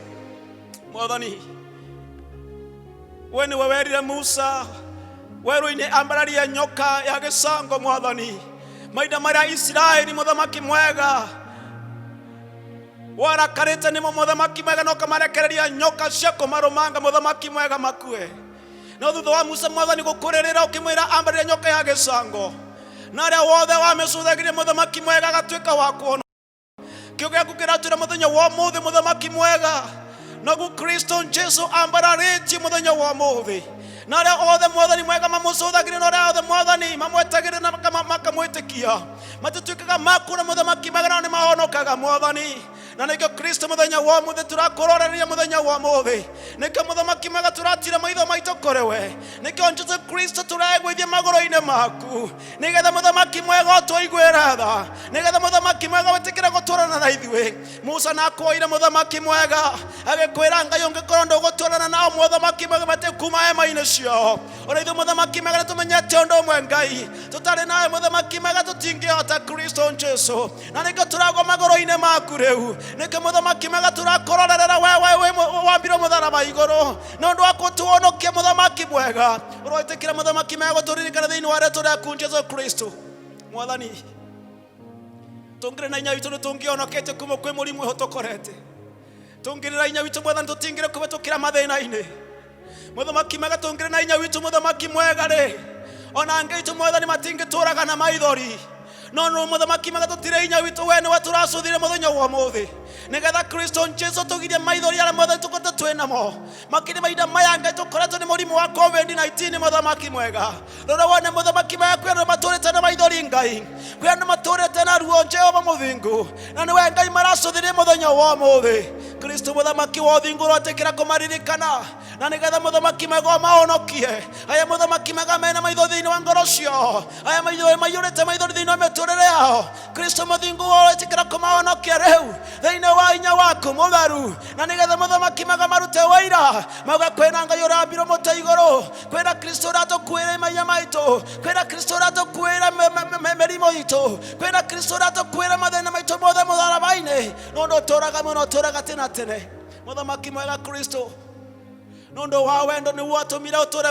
Mwathani, we nĩwe werire Musa werũ-inĩ ambararie nyoka ya gĩcango mwathani. Mahinda marĩa Isiraeli mũthamaki mwega warakarĩte nĩmo mũthamaki mwega na ũkamarekereria nyoka cia kũmarũmanga mũthamaki mwega makue. No thutha wa Musa mwathani gũkũrĩrĩra ũkĩmwĩra ambararie nyoka ya gĩcango, na arĩa wothe wamĩcũthagĩria mũthamaki mwega agatuĩka wa kuona. Kiugo gĩaku kĩratwĩra mũthenya wa ũmũthĩ mũthamaki mwega, noguo Kristo Jesu ambararĩtie mũthenya wa ũmũthĩ, na arĩa othe mwathani mwega mamũcũthagĩria, na arĩa othe mwathani mamwetagĩrĩra na makamwĩtĩkia matituĩkaga makuona mũthamaki mwega, nao nĩ mahonokaga mwathani. Na nĩkĩo Kristo mũthenya wa ũmũthĩ tũrakũroreria mũthenya wa ũmũthĩ, nĩkĩo mũthamaki mwega tũratira maitho maitũ kũrĩ we, nĩkĩo Jesu Kristo tũregũithia magũrũ-inĩ maku, nĩgetha mũthamaki mwega ũtũiguĩre tha, nĩgetha mũthamaki mwega wĩtĩkĩre gũtũrana na ithuĩ. Musa nakuoire mũthamaki mwega agĩkwĩra Ngai ũngĩkorwo ndũgũtũrana nao mũthamaki mwega matikuma hema-inĩ ciao. Ona ithuĩ mũthamaki mwega nĩtũmenyete ũndũ ũmwe Ngai, tũtarĩ nawe mũthamaki mwega tũtingĩhota Kristo Jesu. Na nĩkĩo tũragwa magũrũ-inĩ maku rĩu, nĩkĩo mũthamaki mwega tũrakũrorerera we wambirwo mũtharaba igũrũ nĩ ũndũ wa gũtũhonokia mũthamaki mwega. Ũroĩtĩkĩra mũthamaki mwega gũtũririkana thĩinĩ wa rĩtwa rĩaku Jesu Kristo. Mwathani, tũngĩrĩ na inya witũ nĩtũngĩhonokete kuma kwĩ mũrimũ ũyũ tũkorete. Tũngĩrĩ na inya witũ mwathani tũtingĩrĩ kũhĩtũkĩra mathĩna-inĩ. Mũthamaki mwega tũngĩrĩ na inya witũ mũthamaki mwega rĩ, ona angĩ itũ mwathani matingĩtũraga na maithori. No no mũthamaki mwega tũtirĩ inya witũ, we nĩwe tũracũthire mũthenya wa ũmũthĩ, nĩgetha Kristo Jesu tũgirie maithori arĩa mwathani tũkoretwo twĩ namo makĩria mahinda maya Ngai tũkoretwo nĩ mũrimũ wa COVID-19. Mũthamaki mwega, rora wone mũthamaki mwega, kwĩ andũ matũrĩte na maithori Ngai, kwĩ andũ matũrĩte na ruo Jehova mũthingu, na nĩwe Ngai maracũthĩrĩria mũthenya wa ũmũthĩ. Kristo mũthamaki wa ũthingu ũrotĩkĩra kũmaririkana, na nĩgetha mũthamaki mwega ũmahonokie. Aya mũthamaki mwega mena maitho thĩinĩ wa ngoro ciao, aya maiyũrĩte maithori thĩinĩ wa mĩtũrĩre yao, Kristo mũthingu ũrotĩkĩra kũmahonokia rĩu thĩinĩ wa hinya waku mũtheru, na nĩgetha mũthamaki mwega marute wĩira mauga kwĩna Ngai ũrambirwo mũtĩ igũrũ, kwĩna Kristo ũratũkuĩra maiya maitũ, kwĩna Kristo ũratũkuĩra mĩrimũ itũ, kwĩna Kristo ũratũkuĩra mathĩna maitũ mothe mũtharaba-inĩ. No ũndũ ũtũraga mũno, ũtũraga tene na tene. Mũthamaki mwega Kristo, nĩ ũndũ wa wendo nĩguo watũmire ũtũre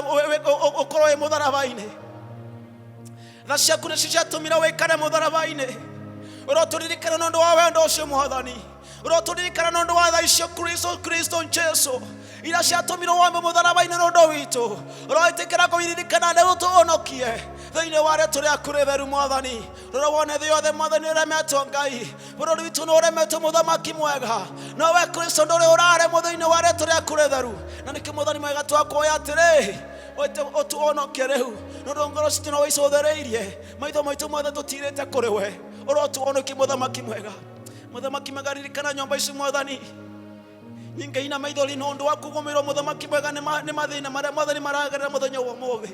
ũkorwo wĩ mũtharaba-inĩ. Tha ciaku nĩcio ciatũmire wĩkare mũtharaba-inĩ. Ũrotũririkana nĩ ũndũ wa wendo ũcio mwathani, ũrotũririkana nĩ ũndũ wa tha icio Kristo, Kristo Jesu iria ciatũmirwo wambe mũtharaba-inĩ nĩ ũndũ witũ. Ũroĩtĩkĩra kũiririkana nĩguo tũhonokie thĩinĩ wa rĩtwa rĩaku rĩtheru mwathani. Rora wone thĩ yothe mwathani ũremetwo Ngai, bũrũri witũ nĩ ũremetwo mũthamaki mwega, no we Kristo ndũrĩ ũraremwo thĩinĩ wa rĩtwa rĩaku rĩtheru. Na nĩkĩo mwathani mwega twakuoya atĩrĩ, ũtuhonokie rĩu, nĩ ũndũ ngoro citũ no wĩcũthĩrĩirie, maitho maitũ mothe tũtirĩte kũrĩ we. Ũrotuhonokie mũthamaki mwega. Mũthamaki mwega, ririkana nyũmba ici mwathani nyingĩ ina maithori nĩ ũndũ wa kũgũmĩrwo mũthamaki mwega nĩ mathĩna marĩa mwathani maragerera mũthenya wa ũmũthĩ.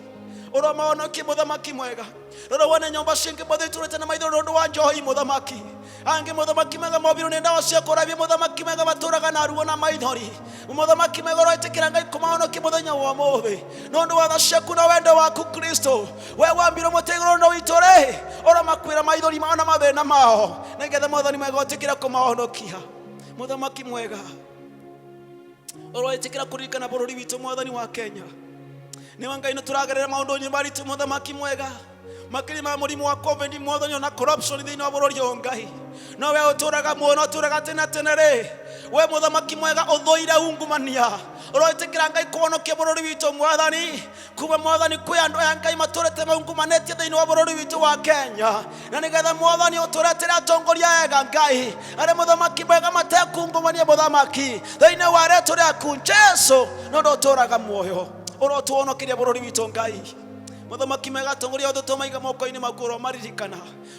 Ũromahonokie mũthamaki mwega. Rora wone nyũmba cingĩ mothe itũrĩte na maithori nĩ ũndũ wa njohi mũthamaki. Angĩ mũthamaki mwega mobirwo nĩ ndawa cia kũrabia mũthamaki mwega matũraga na ruo na maithori. Mũthamaki mwega ũroĩtĩkĩra Ngai kũmahonokia mũthenya wa ũmũthĩ nĩ ũndũ wa tha ciaku na wendo waku Kristo. We wambirwo mũtĩ igũrũ no witũ rĩ, ũromakuĩra maithori mao na mathĩna mao, nĩgetha mwathani mwega ũtĩkĩre kũmahonokia. Mũthamaki mwega ũroĩtĩkĩra kũririkana bũrũri witũ mwathani wa Kenya. Nĩwe Ngai nĩ tũragerera maũndũ maritũ mũthamaki mwega, makĩria ma mũrimũ wa COVID mwathani, ona corruption thĩinĩ wa bũrũri ũyũ Ngai. No we ũtũraga muoyo na ũtũraga tene tene rĩ, we mũthamaki mwega ũthũire ungumania, ũroĩtĩkĩra Ngai kũhonokia bũrũri witũ mwathani. Kuma mwathani kwĩ andũ aya Ngai matũrĩte maungumanĩtie thĩinĩ wa bũrũri witũ wa Kenya, na nĩgetha mwathani ũtũretĩre atongoria ega Ngai arĩa mũthamaki mwega matekungumania mũthamaki thĩinĩ wa rĩtwa rĩaku Jesu, nĩ ũndũ ũtũraga muoyo. Ũrotũhonokeria bũrũri witũ Ngai. Muthamaki mwega atongoria othe twamaiga moko-inĩ maku ũromaririkana.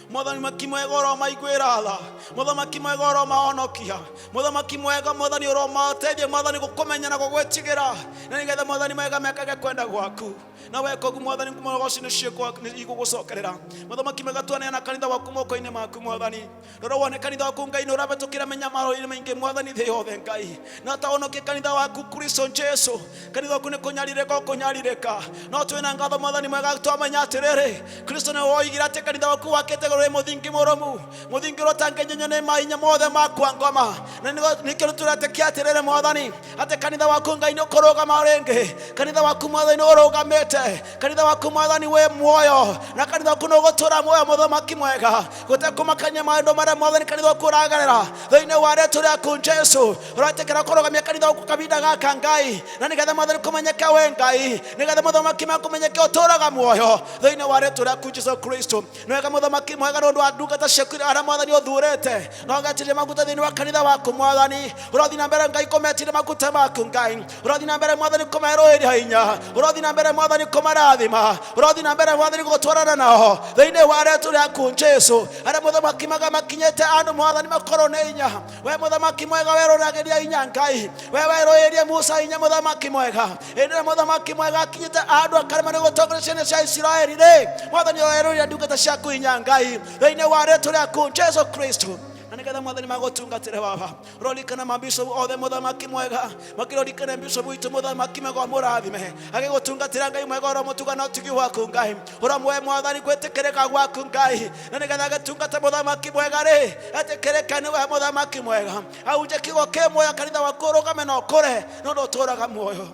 Muthamaki mwega ũromaiguĩra tha. Muthamaki mwega ũromahonokia. Muthamaki mwega Mwathani ũromateithia Mwathani gũkũmenya na gũgwĩtigĩra, na nĩgetha Mwathani mwega mekage kwenda gwaku. Na weka ũguo Mwathani ngumo na ũgoci nĩcio igũgũcokerera. Muthamaki mwega twaneana kanitha waku moko-inĩ maku Mwathani. Rora wone kanitha waku Ngai nĩ ũrahĩtũkĩra mĩnyamaro-inĩ mĩingĩ Mwathani thĩ yothe Ngai. Na ta honokie kanitha waku Kristo Jesu. Kanitha waku nĩ kũnyarirĩka ũkũnyarirĩka, no twĩna ngatho Mwathani mwega twamenya atĩrĩrĩ, Kristo nĩwe woigire atĩ kanitha waku wakĩte igũrũ rĩ mũthingi mũrũmu, mũthingi ũrĩa ũtangĩnyenywo nĩ mahinya mothe ma kwa ngoma. Na nĩkĩo tũretĩkia atĩrĩrĩ Mwathani, atĩ kanitha waku Ngai nĩ ũkũrũgama rĩngĩ. Kanitha waku Mwathani nĩ ũrũgamĩte. Kanitha waku Mwathani wĩ muoyo, na kanitha waku nĩ ũgũtũra muoyo mũthamaki mwega, gũtekũmakania maũndũ marĩa Mwathani kanitha waku ũragerera. Thĩinĩ wa rĩtwa rĩaku Jesu, ũretĩkĩra kũrũgamia kanitha waku kahinda gaka Ngai, na nĩgetha Mwathani kũmenyeke wĩ Ngai, nĩgetha mũthamaki mwega kũmenyeke ũtũraga muoyo thĩinĩ wa rĩtwa rĩaku Jesu Kristo. Nĩ wega mũthamaki mwega nĩ ũndũ wa ndungata ciaku arĩa Mwathani ũthurĩte, na ũgetĩria maguta thĩinĩ wa kanitha waku Mwathani. Ũrathiĩ na mbere Ngai kũmetĩria maguta maku Ngai. Ũrathiĩ na mbere Mwathani kũmerũĩria hinya. Ũrathiĩ na mbere Mwathani kũmarathima. Ũrathiĩ na mbere Mwathani gũtwarana nao thĩinĩ wa rĩtwa rĩaku Jesu. Arĩa mũthamaki mwega makinyĩte andũ Mwathani makorwo nĩ hinya. We mũthamaki mwega werũragĩria hinya Ngai. We werũĩrie Musa hinya mũthamaki mwega. Hĩndĩ ĩrĩa mũthamaki mwega akinyĩte andũ akarema nĩ gũtongoria ciana cia Isiraeli rĩ, Mwathani werũrĩria ndungata ciaku hinya Ngai thĩinĩ wa rĩtwa rĩaku Jesu Kristo. Na nĩgetha Mwathani magũtungatĩre Baba. Ũrorikana mabishopu othe mũthamaki mwega, makĩrorikana bishopu witũ mũthamaki mwega ũmũrathime agĩgũtungatĩra Ngai mwega, ũromũtuga na ũtugi waku Ngai, ũromũhe Mwathani gwĩtĩkĩrĩka gwaku Ngai, na nĩgetha agĩtungata mũthamaki mwega rĩ, etĩkĩrĩke nĩwe mũthamaki mwega, ahunjie kiugo kĩ muoyo, kanitha waku ũrũgame na ũkũre nĩ ũndũ ũtũraga muoyo.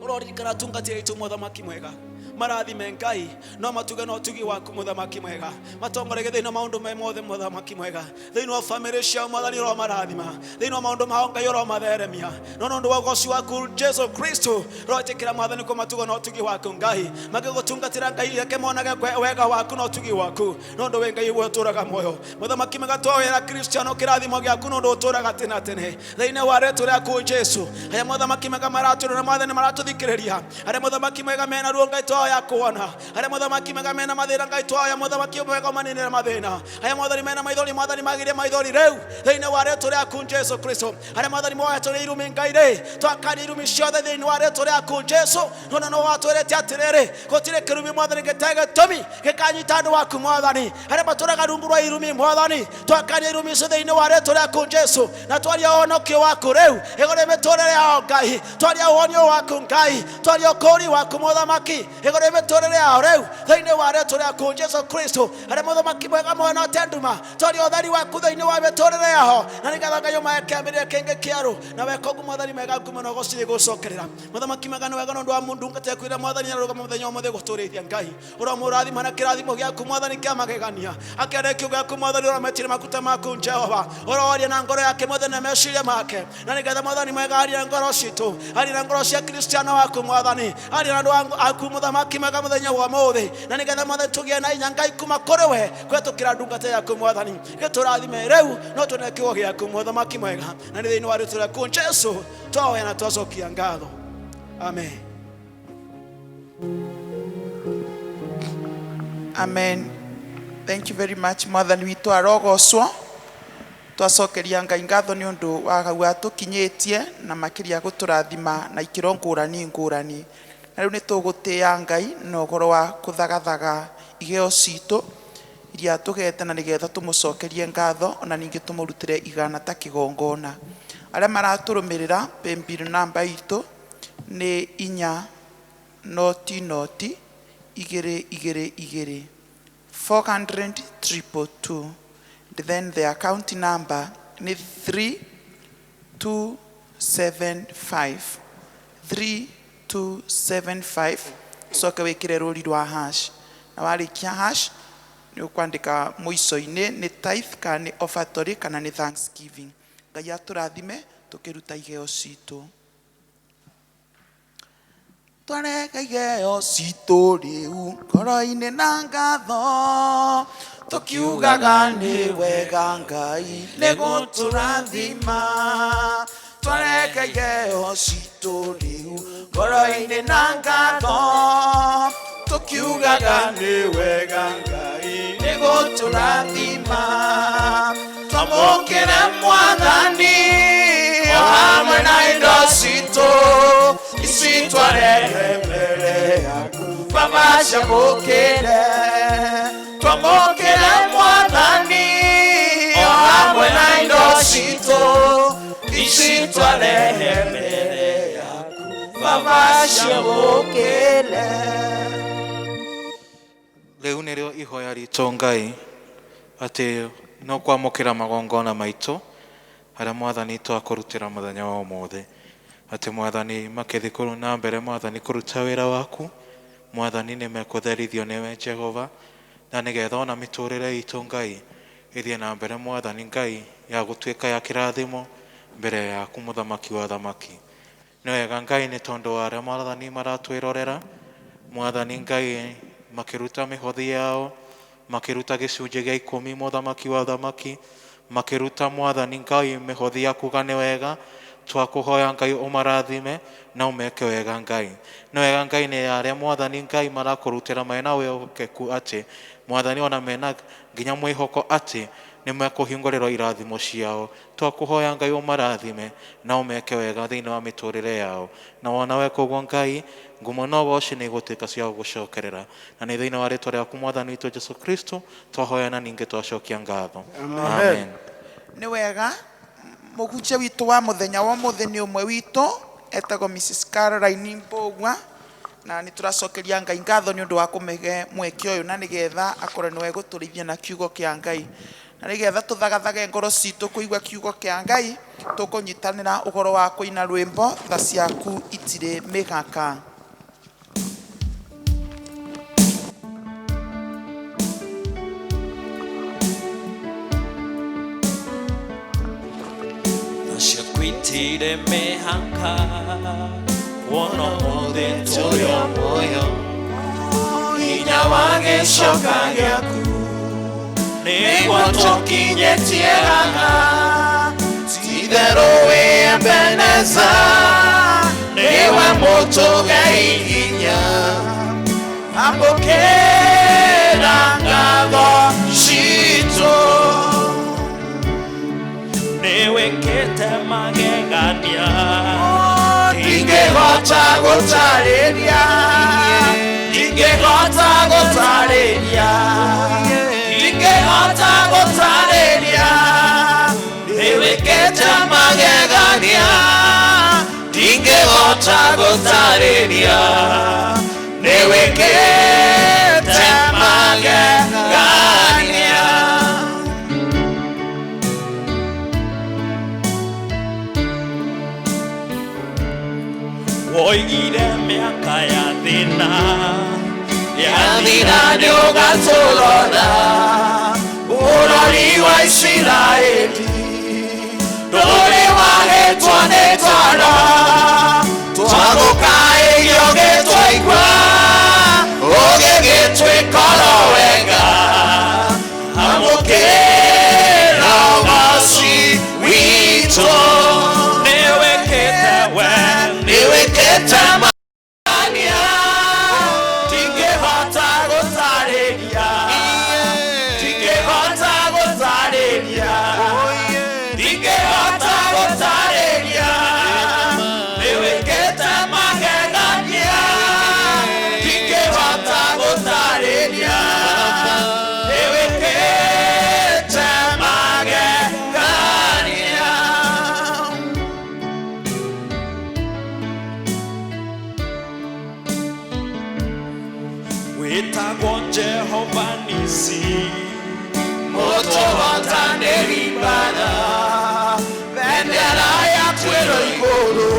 Ũroririkana atungatĩri aitũ mũthamaki mwega, marathime Ngai, no matuge na ũtugi waku mũthamaki mwega, matongoregie thĩinĩ wa maũndũ me mothe mũthamaki mwega, thĩinĩ wa bamĩrĩ ciao Mwathani ũromarathima, thĩinĩ wa maũndũ mao Ngai ũromatheremia, no nĩ ũndũ wa ũgoci waku Jesu Kristo, ũroĩtĩkĩra Mwathani kũmatuga na ũtugi waku Ngai, magĩgũtungatĩra Ngai reke monage wega waku na ũtugi waku, nĩ ũndũ wĩ Ngai ũtũraga muoyo. Mũthamaki mwega twoera Kristiano kĩrathimo gĩaku nĩ ũndũ ũtũraga tene na tene thĩinĩ wa rĩtwa rĩaku Jesu. Arĩa mũthamaki mwega maratũrora Mwathani maratũthikĩrĩria, arĩa mũthamaki mwega mena ruo Ngai twahoya kuona, arĩa mũthamaki mwega mena mathĩna Ngai twahoya mũthamaki mwega ũmaninĩre mathĩna, arĩa Mwathani mena maithori Mwathani magirie maithori rĩu thĩinĩ wa rĩtwa rĩaku Jesu Kristo, arĩa Mwathani mohetwo nĩ irumi Ngai rĩ, twakania irumi ciothe thĩinĩ wa rĩtwa rĩaku Jesu, nona no watwĩrĩte atĩrĩrĩ, gũtirĩ kĩrumi Mwathani gĩtarĩ gĩtũmi gĩkanyita andũ aku Mwathani, arĩa matũraga rungu rwa irumi Mwathani, twakania irumi icio thĩinĩ wa rĩtwa rĩaku Jesu, na twaria ũhonokio waku rĩu igũrũ mĩtũrĩre yao Ngai, twaria ũhonio waku Ngai, twaria ũkũũri waku mũthamaki igũrũ mĩtũrĩre yao rĩu thĩinĩ wa rĩtwa rĩaku Jesu Kristo, arĩa mũthamaki mwega mwana nduma, twaria ũtheri waku thĩinĩ wa mĩtũrĩre yao, na nĩgetha Ngai ũmahe kĩambĩrĩria kĩngĩ kĩerũ, na weka ũguo Mwathani mwega ngumo na ũgoci gũcokerera. Mũthamaki mwega nĩ wega nĩ ũndũ wa ndungata yaku ĩrĩa Mwathani arũgama mũthenya ũmũthĩ gũtũrĩithia Ngai, ũromũrathima na kĩrathimo gĩaku Mwathani kĩa magegania, akĩenda kiugo gĩaku Mwathani, ũrometire maguta maku Jehova, ũroaria na ngoro yake Mwathani na meciria make, na nĩgetha Mwathani mwega arie na ngoro citũ, arie na ngoro cia Kristiano waku Mwathani, arie na andũ aku mũthamaki mwega mũthenya wa ũmũthĩ, na nĩgetha Mwathani tũgĩe na hinya Ngai kuma kũrĩ we kũhetũkĩra ndungata yaku Mwathani, gĩtũrathime rĩu no tuone kiugo gĩaku mũthamaki mwega, na nĩ thĩinĩ wa rĩtwa rĩaku Jesu twahoya na twacokia ngatho, amen. Amen. Thank you very much. Mwathani witũ arogocwo. Twacokeria Ngai ngatho nĩ ũndũ wa hau atũkinyĩtie na makĩria gũtũrathima na ikĩro ngũrani ngũrani. Na rĩu nĩ tũgũtĩĩa Ngai na ũhoro wa kũthagathaga iheo citũ iria tũgete, na nĩgetha tũmũcokerie ngatho ona ningĩ tũmũrutĩre igana ta kĩgongona. Arĩa maratũrũmĩrĩra, paybill namba itũ nĩ 4 0 0 2 2 2, 400 222, and then the account number nĩ 3275 3275, ũcoke wĩkĩre rũri rwa hash, na warĩkia hash nĩ ũkwandĩka mũico-inĩ nĩ tithe kana nĩ offertory kana nĩ thanksgiving. Ngai atũrathime tũkĩruta iheo citũ. Twarega iheo citũ rĩu ngoro-inĩ na ngatho, tũkiugaga nĩ wega Ngai nĩ gũtũrathima. Twarega iheo citũ rĩu ngoro-inĩ na ngatho. Tukiugaga nĩ wega Ngai nĩ gũtũrathima. Twamũkĩre Mwathani o hamwe na indo citũ, ici twarehe mbere yaku Baba ciamũkĩre. Twamũkĩre Mwathani o hamwe na indo citũ, ici twarehe mbere yaku Baba ciamũkĩre. Rĩu nĩrĩo ihoya ritũ Ngai atĩ no kwamũkĩra magongona maitũ harĩa Mwathani twakũrutĩra mũthenya wa ũmũthĩ, atĩ Mwathani makĩthiĩ na mbere Mwathani kũruta wĩra waku, Mwathani nĩ mekũtherithio nĩwe Jehova, na nĩgetha ona mĩtũrĩre itũ Ngai ĩthiĩ na mbere Mwathani Ngai ya gũtuĩka ya kĩrathimo mbere yaku mũthamaki wa thamaki. Nĩ wega Ngai nĩ tondũ wa arĩa Mwathani maratwĩrorera, Mwathani Ngai makĩruta mĩhothi yao, makĩruta gĩcunjĩ gĩa ikũmi mũthamaki wa thamaki, makĩruta Mwathani Ngai mĩhothi ya kuga nĩ wega, twakũhoya Ngai ũmarathime na ũmeke wega Ngai. Nĩ wega Ngai nĩ arĩa Mwathani Ngai marakũrutĩra mena wĩhokeku atĩ Mwathani ona mena nginya mwĩhoko atĩ nĩ mekũhingũrĩrwo irathimo ciao. Twakũhoya Ngai ũmarathime na ũmeke wega thĩinĩ wa mĩtũrĩre yao, na wona weka ũguo Ngai ngumo na ũgoci nĩ igũtuĩka cia gũgũcokerera, na nĩ thĩinĩ wa rĩtwa rĩaku Mwathani witũ Jesũ Kristo twahoya na ningĩ twacokia ngatho. Amen. Nĩ wega mũhunjia witũ wa mũthenya wa ũmũthĩ nĩ ũmwe witũ etagwo Mrs Caroline Mbũgua, na nĩ tũracokeria Ngai ngatho nĩ ũndũ wa kũmũhe mweke ũyũ na nĩgetha akorwo nĩwe gũtũrĩithia na kiugo kĩa Ngai, na nĩgetha tũthagathage ngoro citũ kũigua kiugo kĩa Ngai, tũkũnyitanĩra ũhoro wa kũina rwĩmbo tha ciaku itirĩ mĩhaka. Ciaku itirĩ mĩhaka, wona ũmũthĩ tũrĩ o muoyo, hinya wa gĩcoka gĩaku nĩguo tũkinyĩtie haha, ti-itherũ wĩ Ebeneza nĩwe mũtũhei hinya, amũkĩra ngatho citũ. Nĩwĩkĩte magegania, ndingĩhota gũtarĩria, ndingĩhota gũtarĩria, ndingĩhota gũtarĩria, nĩwĩkĩte magegania, ndingĩhota gũtarĩria, nĩwĩkĩte magegania. Woigire mĩaka ya thĩna, yathira nĩũgatũrora, bũrũri wa Isiraeli ndũrĩ wahĩtwo nĩ toro, twagũkaĩrio gĩtwaigua ũgĩgĩtwĩka oro wega, amũkĩra ũgoci witũ. Nĩwĩkĩte we, nĩwĩkĩte magegania, ndingĩhota gũtarĩria, ndingĩhota gũtarĩria, ndingĩhota gũtarĩria, nĩwĩkĩte magegania, ndingĩhota gũtarĩria, nĩwĩkĩte magegania. Wĩtagwo Jehova Nisi, mũtũhotanĩri mbara, bendera yaku ĩrĩ igũrũ,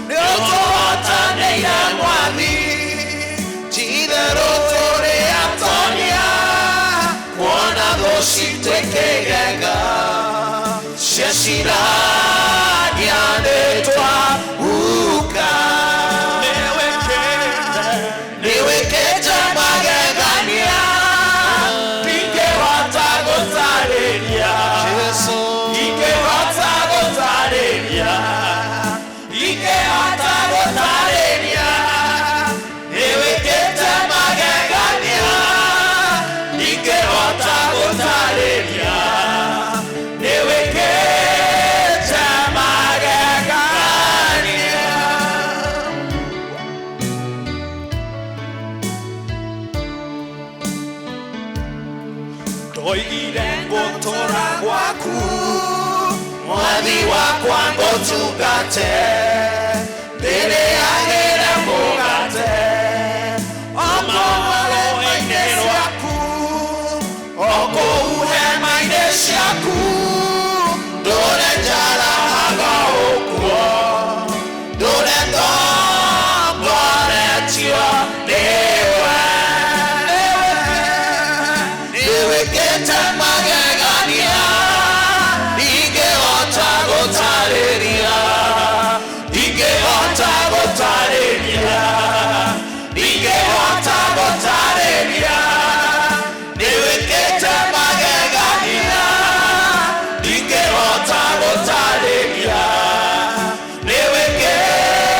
nĩũtũhotanĩire Mwathi, ti-itherũ tũrĩ atonia, kuona thũ citũ ikĩgega, cieciragia nĩtwahuka. Nĩwĩkĩte, nĩwĩkĩte magegania, ndingĩhota gũtarĩria, ndingĩhota gũtarĩria, ndingĩhota gũtarĩria, nĩwĩkĩte Ndoigire ngũtũra gwaku mwathi wakwa ngũtungate ndĩrĩagĩre mũgate o kũu ciaku o kũu hema-inĩ ciaku ndũre njarahaga ũguo ndũre ngongoretio nĩwe nĩwĩkĩte magegania ndingĩhota gũtarĩria ndingĩhota gũtarĩria ndingĩhota gũtarĩria nĩwĩkĩte magegania ndingĩhota gũtarĩria nĩwĩkĩte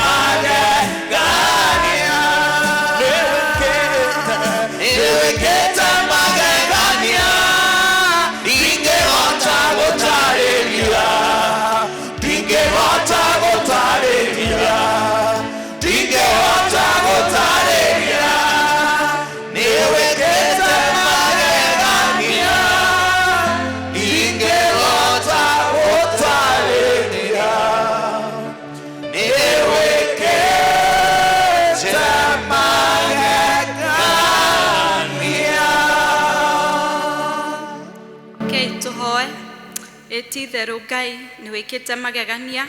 magegania nĩwĩkĩte magegania ndingĩhota gũtarĩria ndingĩhota gũtarĩria ndingĩhota gũtarĩria nĩwĩkĩte magegania ndingĩhota gũtarĩria nĩwĩkĩte magegania. Kei tũhoe. Ĩ ti itherũ Ngai nĩ wĩkĩte magegania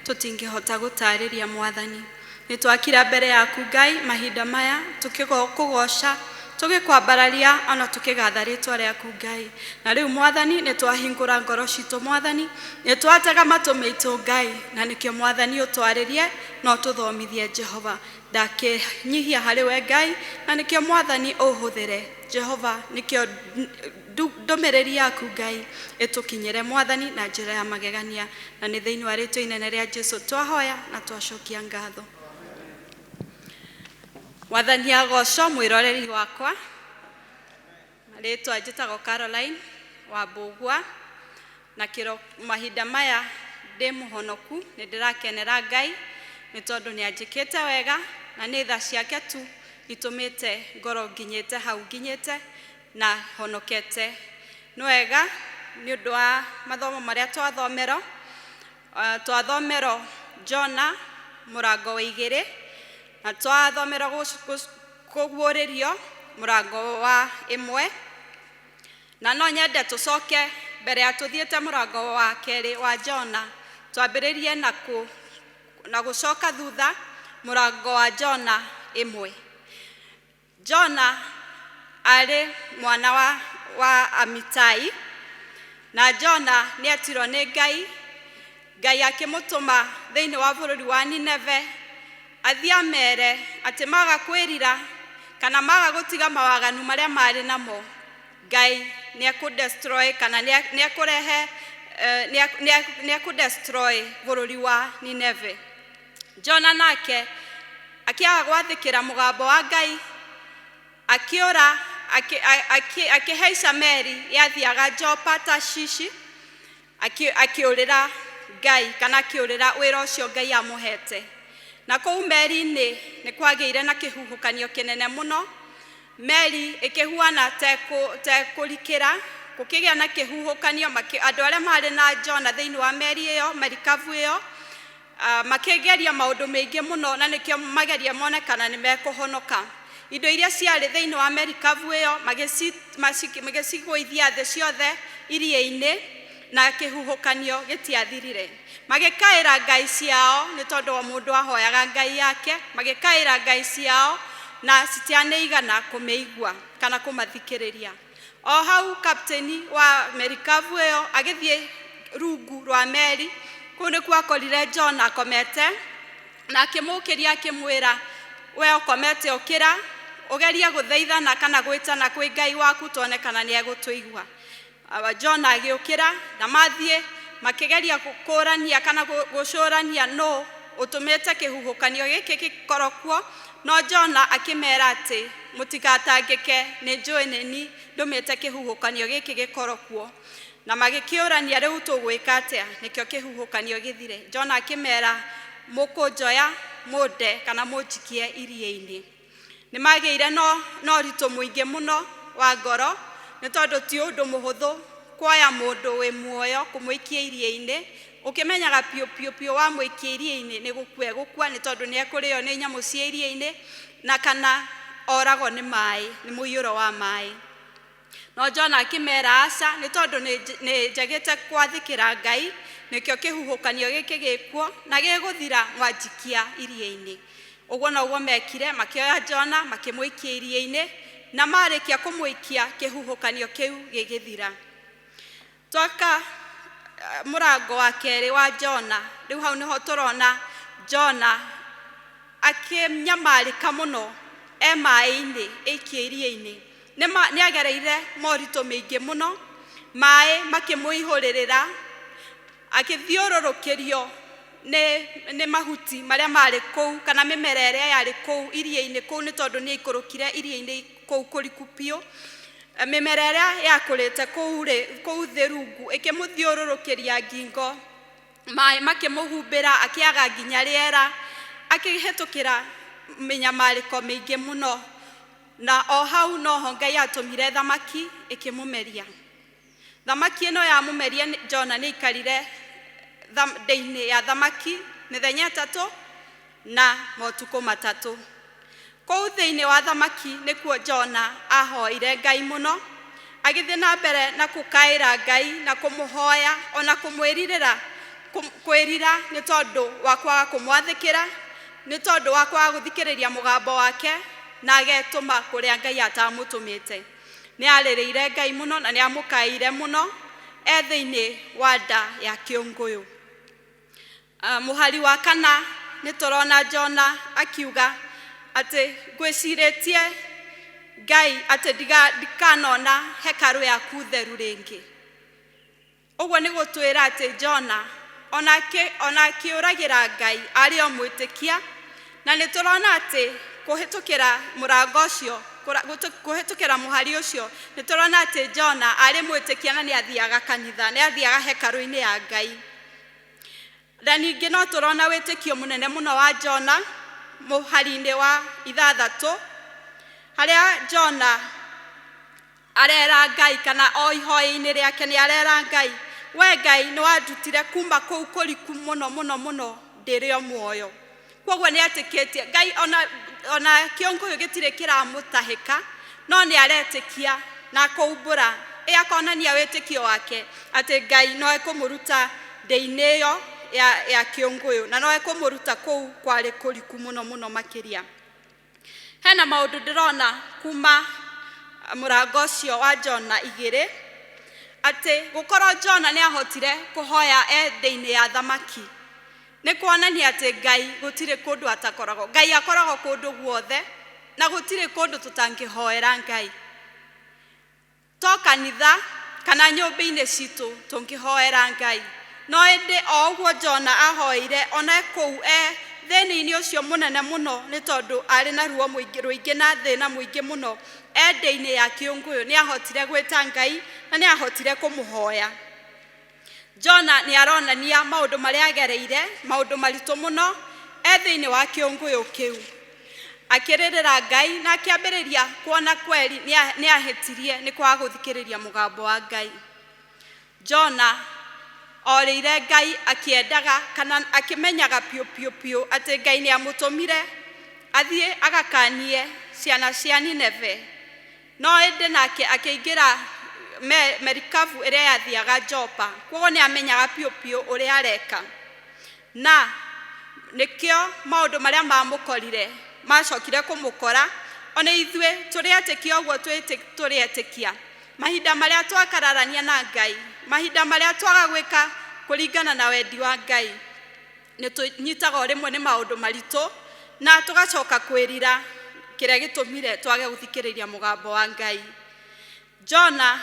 tũtingĩhota gũtarĩria mwathani. Nĩ twakira mbere yaku Ngai mahinda maya tũkĩkũgoca tũgĩkwambararia ona tũkĩgatha rĩtwa rĩaku Ngai. Na rĩu mwathani nĩ twahingũra ngoro citũ mwathani, nĩ twatega matũ maitũ Ngai, na nĩkĩo mwathani ũtwarĩrie na ũtũthomithie Jehova. Ndakĩnyihia harĩ we Ngai, na nĩkĩo mwathani ũhũthĩre Jehova, nĩkĩo ndũmĩrĩri yaku Ngai ĩtũkinyĩre mwathani na njĩra ya magegania, na nĩ thĩinĩ wa rĩtwa inene rĩa Jesu twahoya na twacokia ngatho. Mwathani agocwo mwĩroreri wakwa, rĩtwa njĩtagwo Caroline wa Mbũgua, na kĩro mahinda maya ndĩ mũhonoku, nĩ ndĩrakenera Ngai nĩ tondũ nĩ anjĩkĩte wega, na nĩ tha ciake tu itũmĩte ngoro nginyĩte hau nginyĩte na honokete. Nĩ wega nĩ ũndũ wa mathomo marĩa twathomero, twathomero Jona mũrango wa 2, na twathomero kũguũrĩrio mũrango wa 1, na no nyende tũcoke mbere ya tũthiĩte mũrango wa 2 wa Jona, twambĩrĩrie na gũcoka thutha mũrango wa Jona 1. Jona arĩ mwana wa Amitai, na Jona nĩ etirwo nĩ Ngai, Ngai akĩmũtũma thĩinĩ wa bũrũri wa Nineve athiĩ amere atĩ maga kwĩrira kana maga gũtiga mawaganu marĩa marĩ namo, Ngai nĩ ekũdestroy kana nĩ ekũrehe nĩ ekũdestroy bũrũri wa Nineve. Jona nake akĩaga gwathĩkĩra mũgambo wa Ngai, akĩũra akĩhaica meri yathiaga Jopa Tashishi, akĩũrĩra Ngai kana akĩũrĩra wĩra ũcio Ngai amũhete. Na kũu meri-inĩ nĩ kwagĩire na kĩhuhũkanio kĩnene mũno, meri ĩkĩhuana tekũrikĩra, gũkĩgĩa na kĩhuhũkanio, andũ arĩa marĩ na Jona thĩinĩ wa meri ĩyo, marikabu ĩyo, makĩgeria maũndũ maingĩ mũno, na nĩkĩo mageria mone kana nĩ mekũhonoka. Indo iria ciarĩ thĩinĩ wa merikabu ĩyo magĩcigũithia thĩ ciothe iria-inĩ, na kĩhuhũkanio gĩtiathirire. Magĩkaĩra ngai ciao, nĩ tondũ o mũndũ ahoyaga ngai yake, magĩkaĩra ngai ciao na citianĩigana kũmĩigua kana kũmathikĩrĩria. O hau kapteni wa merikabu ĩyo agĩthiĩ rungu rwa meri, kũu nĩkuo akorire Jona akomete, na akĩmũkĩria akĩmwĩra, we ũkomete ũkĩra, ũgerie gũthaithana kana gwĩtana kwĩ Ngai waku tuone kana nĩ egũtũigua. Jona agĩũkĩra na mathiĩ makĩgeria kũrania kana gũcũrania nũ ũtũmĩte kĩhuhũkanio gĩkĩ gĩkorwo kuo, no Jona akĩmera atĩ mũtigatangĩke, nĩ njũĩ nĩ niĩ ndũmĩte kĩhuhũkanio gĩkĩ gĩkorwo kuo. Na magĩkĩũrania rĩu tũgwĩka atĩa nĩkĩo kĩhuhũkanio gĩthire. Jona akĩmera mũkũnjoya mũnde kana mũnjikie iria-inĩ. Nĩ magĩire no ũritũ mũingĩ mũno wa ngoro, Nĩ tondũ ti ũndũ mũhũthũ kuoya mũndũ wĩ muoyo kũmũikia iria-inĩ ũkĩmenyaga piũ piũ piũ wamũikia iria-inĩ nĩ gũkua egũkua, nĩ tondũ nĩ ekũrĩo nĩ nyamũ cia iria-inĩ na kana oragwo nĩ maĩ, nĩ mũiyũro wa maĩ. No Jona akĩmera aca, nĩ tondũ nĩ njagĩte gwathĩkĩra Ngai, nĩkĩo kĩhuhũkanio gĩkĩ gĩkuo na gĩgũthira mwanjikia iria-inĩ. Ũguo noguo mekire, makĩoya Jona makĩmũikia iria-inĩ, na marĩkia kũmũikia kĩhuhũkanio kĩu gĩgĩthira. Twaka mũrango wa kerĩ wa Jona, rĩu hau nĩho tũrona Jona akĩnyamarĩka mũno e maĩ-inĩ, ĩikie iria-inĩ. Nĩ agereire moritũ maingĩ mũno, maĩ makĩmũihũrĩrĩra, akĩthiũrũrũkĩrio nĩ mahuti marĩa marĩ kũu kana mĩmera ĩrĩa yarĩ kũu iria-inĩ kũu, nĩ tondũ nĩ aikũrũkire iria-inĩ kũu kũriku biũ. Mĩmera ĩrĩa yakũrĩte kũu rĩ, kũu thĩ rungu ĩkĩmũthiũrũrũkĩria ngingo, maĩ makĩmũhumbĩra, akĩaga nginya rĩera, akĩhĩtũkĩra mĩnyamarĩko mĩingĩ mũno. Na o hau noho Ngai atũmire thamaki ĩkĩmũmeria. Thamaki ĩno yamũmeria Jona nĩ aikarire ndĩ-inĩ ya thamaki mĩthenya 3 na motukũ 3. Kũu thĩinĩ wa thamaki nĩkuo Jona ahoire Ngai mũno, agĩthiĩ na mbere na kũkaĩra Ngai na kũmũhoya ona kũmwĩrirĩra, kwĩrira nĩ tondũ wa kwaga kũmwathĩkĩra, nĩ tondũ wa kwaga gũthikĩrĩria mũgambo wake, na agetũma kũrĩa Ngai atamũtũmĩte. Nĩ arĩrĩire Ngai mũno na nĩ amũkaĩire mũno e thĩinĩ wa nda ya kĩũngũyũ. Mũhari wa 4 nĩ tũrona Jona akiuga atĩ ngwĩcirĩtie Ngai atĩ ndikanona hekarũ yaku theru rĩngĩ. Ũguo nĩ gũtwĩra atĩ Jona ona akĩũragĩra Ngai arĩ o mwĩtĩkia, na nĩ tũrona atĩ kũhĩtũkĩra mũrango ũcio, kũhĩtũkĩra mũhari ũcio, nĩ tũrona atĩ Jona arĩ mwĩtĩkia na nĩ athiaga kanitha, nĩ athiaga hekarũ-inĩ ya Ngai. Na ningĩ no tũrona wĩtĩkio mũnene mũno wa Jona mũhari-inĩ wa 6, harĩa Jona arera Ngai kana o ihoya-inĩ rĩake nĩ arera Ngai, we Ngai nĩ wandutire kuma kũu kũriku mũno mũno mũno ndĩrĩ o muoyo. Koguo nĩ etĩkĩtie Ngai, ona kĩũngũyũ gĩtirĩ kĩramũtahĩka, no nĩ aretĩkia na akaumbũra, ĩ akonania wĩtĩkio wake atĩ Ngai no ekũmũruta ndĩ-inĩ ĩyo ya kĩũngũyũ na no ekũmũruta kũu kwarĩ kũriku mũno mũno makĩria. Hena maũndũ ndĩrona kuma mũrango ũcio wa Jona 2, atĩ gũkorwo Jona nĩ ahotire kũhoya e ndĩ-inĩ ya thamaki nĩ kuonania atĩ Ngai gũtirĩ kũndũ atakoragwo. Ngai akoragwo kũndũ guothe na gũtirĩ kũndũ tũtangĩhoera Ngai. To kanitha kana nyũmba-inĩ citũ tũngĩhoera Ngai, no ĩndĩ o ũguo Jona ahoeire ona kũu e thĩna-inĩ ũcio mũnene mũno, nĩ tondũ arĩ na ruo rũingĩ na thĩna mũingĩ mũno e ndĩ-inĩ ya kĩũngũyũ, nĩ ahotire gwĩta Ngai na nĩ ahotire kũmũhoya. Jona nĩ aronania maũndũ marĩa agereire, maũndũ maritũ mũno e thĩinĩ wa kĩũngũyũ kĩu, akĩrĩrĩra Ngai na akĩambĩrĩria kuona kweri nĩ ahĩtirie nĩ kwaga gũthikĩrĩria mũgambo wa Ngai. Jona orĩire Ngai akĩendaga kana akĩmenyaga piũ piũ piũ atĩ Ngai nĩ amũtũmire athiĩ agakanie ciana cia Nineve, no ĩndĩ nake akĩingĩra merikabu ĩrĩa yathiaga Jopa. Koguo nĩ amenyaga piũ piũ ũrĩa areka, na nĩkĩo maũndũ marĩa mamũkorire macokire kũmũkora. Ona ithuĩ tũrĩ etĩkia ũguo tũrĩ etĩkia, mahinda marĩa twakararania na Ngai, mahinda marĩa twaga gwĩka kũringana na wendi wa Ngai, nĩ tũnyitagwo rĩmwe nĩ maũndũ maritũ na tũgacoka kwĩrira kĩrĩa gĩtũmire twage gũthikĩrĩria mũgambo wa Ngai. Jona